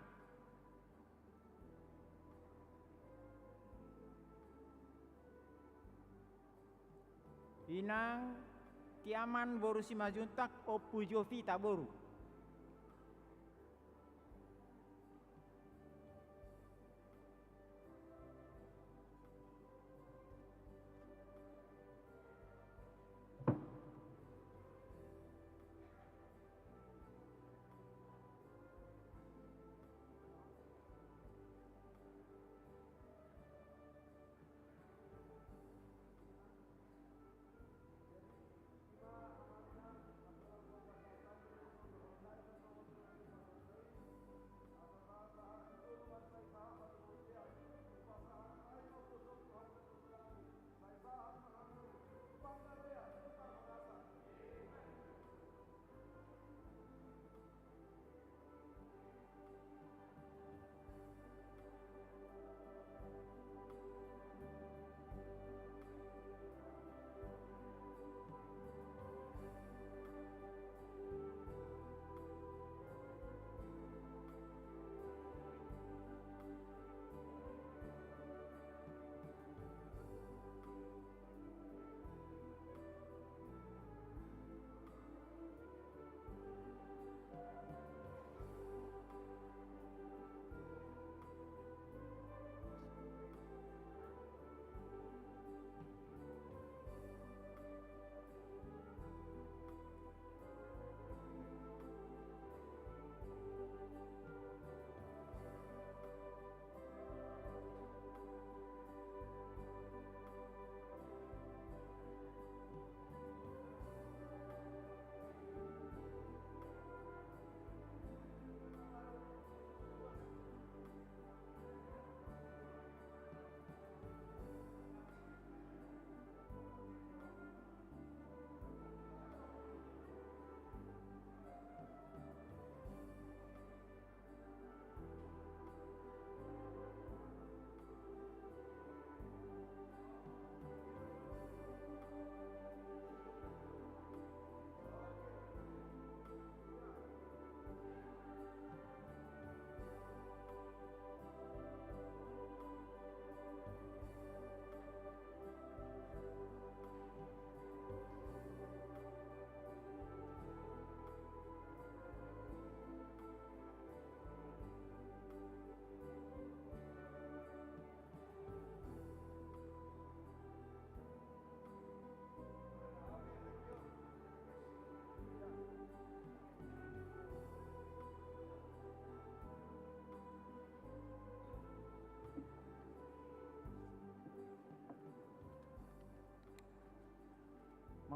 Inang Tiaman boru Simajuntak, Ompu Jovita boru.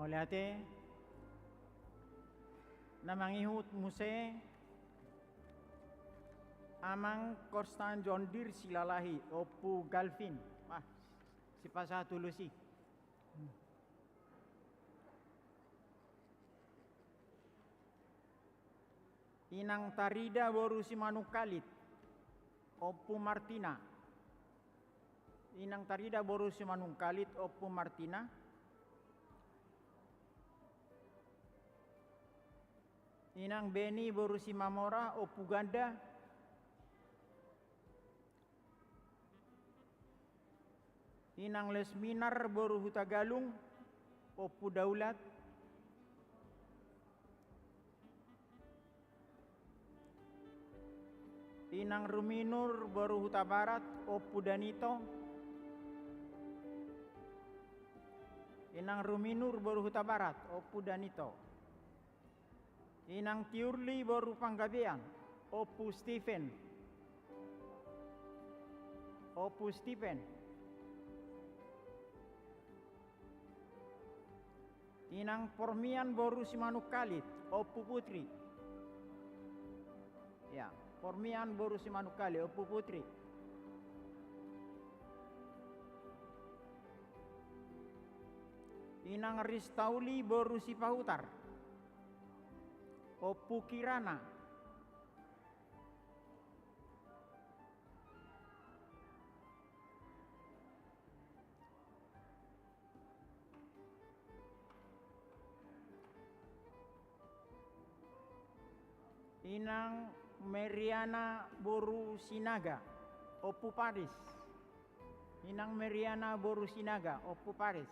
Mauliate. Na mangihut muse Amang Konstan Jondir Silalahi, Ompu Galvin. Wah, sipasahat ulos i. Inang Tarida boru Simanungkalit, Ompu Martina. Inang Tarida boru Simanungkalit, Ompu Martina. Inang Beni boru Simamora, Ompu Ganda. Inang Lesminar boru Hutagalung, Ompu Daulat. Inang Ruminur boru Hutabarat, Ompu Danito. Inang Ruminur boru Hutabarat, Ompu Danito. Inang Tiurli boru Panggabean, Ompu Stephen. Ompu Stephen. Inang Pormian boru Simanungkalit, Ompu Putri. Ya, Pormian boru Simanungkalit, Ompu Putri. Inang Ristauli boru Sipahutar, Ompu Kirana. Inang Meriana boru Sinaga, Ompu Paris. Inang Meriana boru Sinaga, Ompu Paris.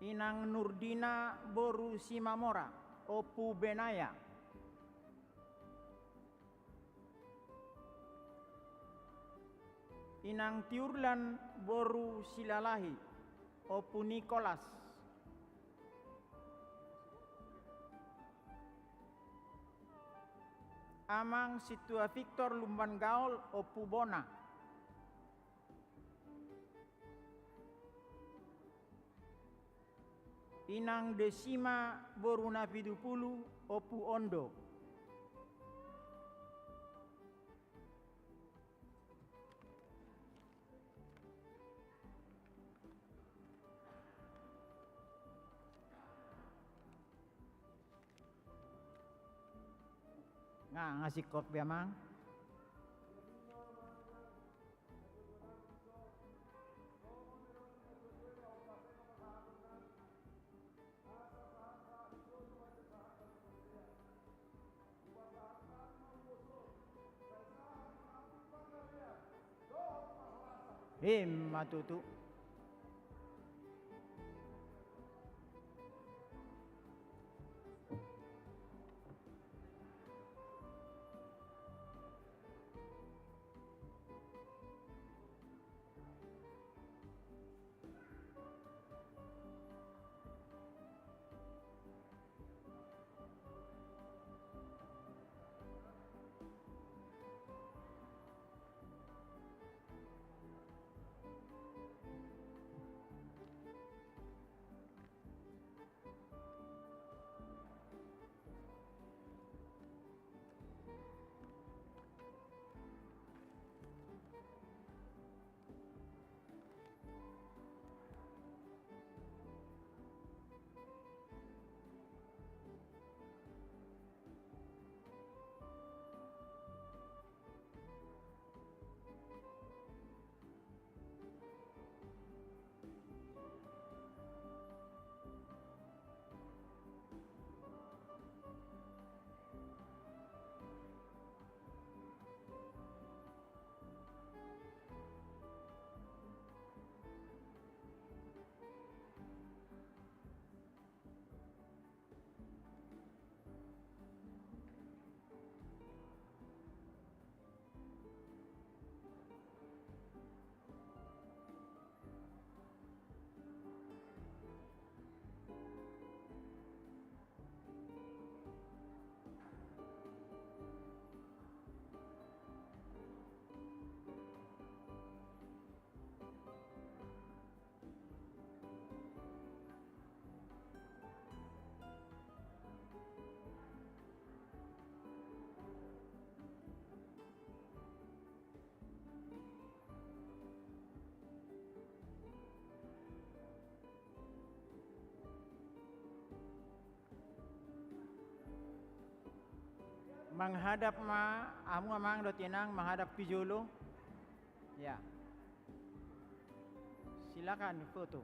Inang Nurdina boru Simamora, Ompu Benaya. Inang Tiurlan boru Silalahi, Ompu Nikolas. Amang Sintua Victor Lumban Gaol, Ompu Bona. Inang Desima boru Napitupulu, Ompu Ondo. Nga, nga singkop be, Amang. Ima tutu. Menghadap ma, hamu amang dohot inang menghadap tu jolo. Ya. Silakan foto.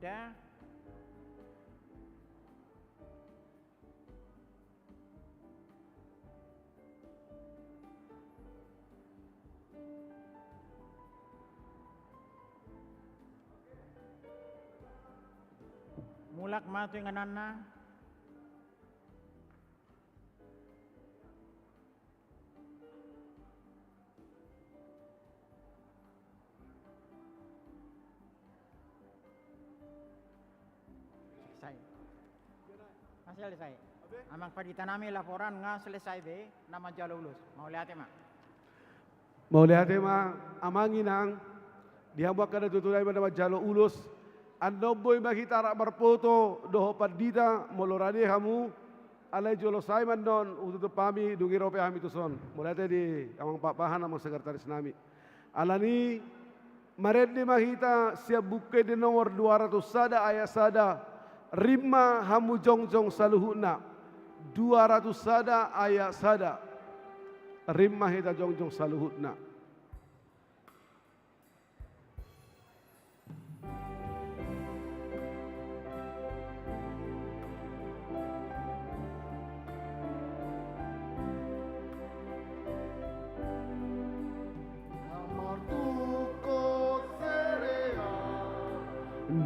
Sudah. Mulak ma tu ingananna. Selesai. Nga selesai. Amang pandita nami, laporan nga selesai be na manjalo ulos. Mauliate ma. Mauliate ma, amang inang. Di hamu angka natuatua nami na manjalo ulos. Annon boi ma hita rap marfoto dohot pandita, molo rade hamu. Alai jolo sai ma annon hututup hami, dung i ro pe hami tuson. Mauliate di amang Pakpahan, amang sekretaris nami. Alani, marende ma hita sian Buku Ende nomor dua ratus sada ayat sada. Rim ma hamu jongjong saluhutna. Dua ratus sada ayat sada. Rim ma hita jongjong saluhutna.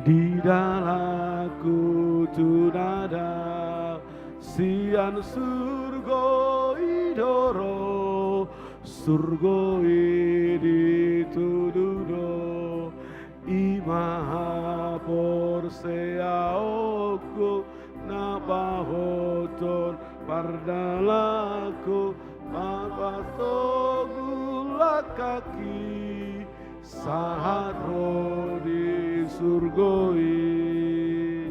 Di dalanku tu na dao, sian surgo i do ro, surgo i ditudu do. I ma haporseaonku na pahothon pardalanku, marpatogu langkangki sahat ro di surgo i.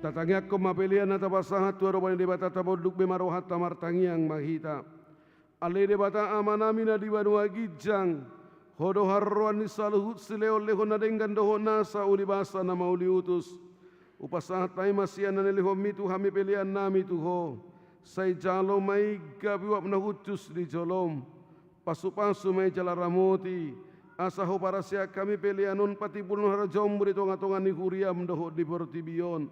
Tatangiangkon ma pelean na tapasahat tu adopan ni Debata, taponduk be ma rohanta, martangiang ma hita. Ale Debata Amanami na di banua ginjang, Ho do haroroan ni saluhut silehonlehon na denggan dohot nasa ulibasa na mauliutus. Hupasahat hami ma sian na nilehonMi tu hami peleannami tu Ho. Sai jalo ma i gabe uap na hushus di joloM. Pasupasu ma i jala ramoti, asa huparsiajar hami pelean on patimbulhon harajaonMu di tongatonga ni huriaM dohot di portibi on.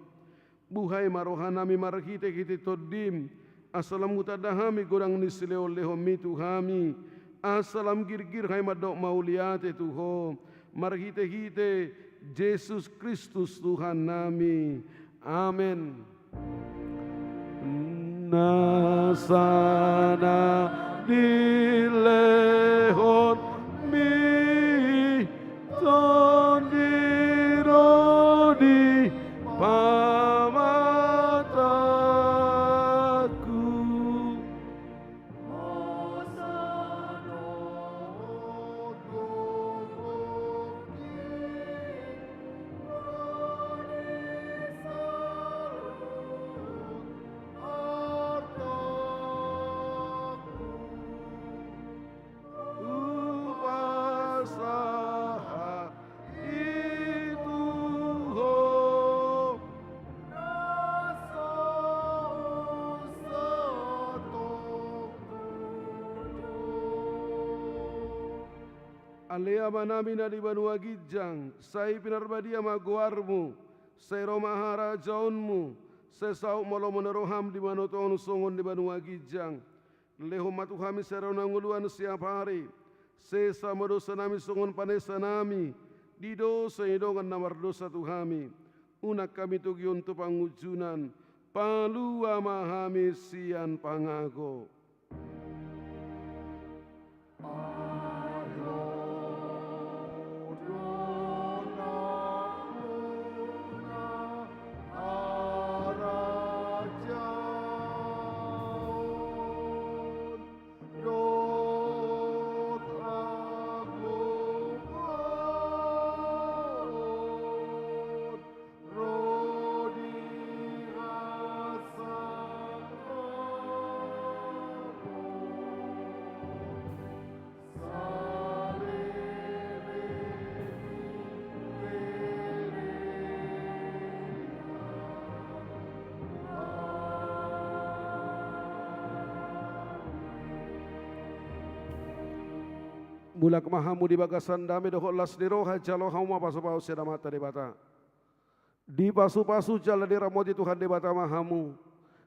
Buhai ma rohanami marhitehite TondiM, asa lam hutanda hami godang ni silehonlehonMi tu hami, asa lam girgir hami mandok mauliate tu Ho, marhitehite Jesus Kristus Tuhannami. Amen. Nasa na nilehonMi, Tondi do di pamatangku. Hupasahat i tu Ho. Ale Amanami na di banua ginjang, sai pinarbadia ma goarMu, sai ro ma harajaonMu, sai saut ma lomo ni rohaM di banua tonga on songon di banua ginjang. Lehon ma tu hami sadari on hangoluan siapari. Sesa ma dosanami songon panesanami di dosa ni dongan na mardosa tu hami. Unang hami togihon tu pangunjunan, palua ma hami sian pangago. Mulak ma hamu di bagasan dame dohot las ni roha, jalo hamu ma pasupasu sian Amanta Debata. Dipasupasu jala diramoti Tuhan Debata ma hamu.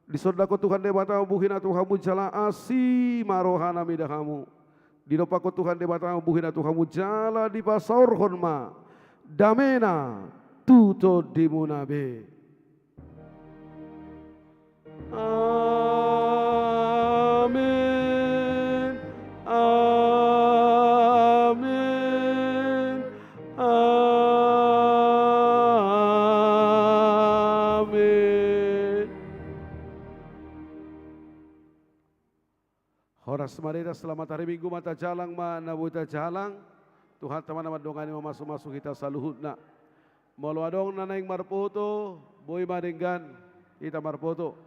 Disondangkon Tuhan Debata buhina tu hamu jala asi ma rohana mida hamu. Didompakkon Tuhan Debata buhina tu hamu jala dipasaorhon ma damena tu tondimuna be. Amen. Amen. Amen. Horas ma hita, selamat hari Minggu ma tajalang ma na boi tajalang. Tuhanta ma na mandongani mamasumasu hita saluhutna. Molo adong na naeng marpoto, boi ma denggan hita marpoto.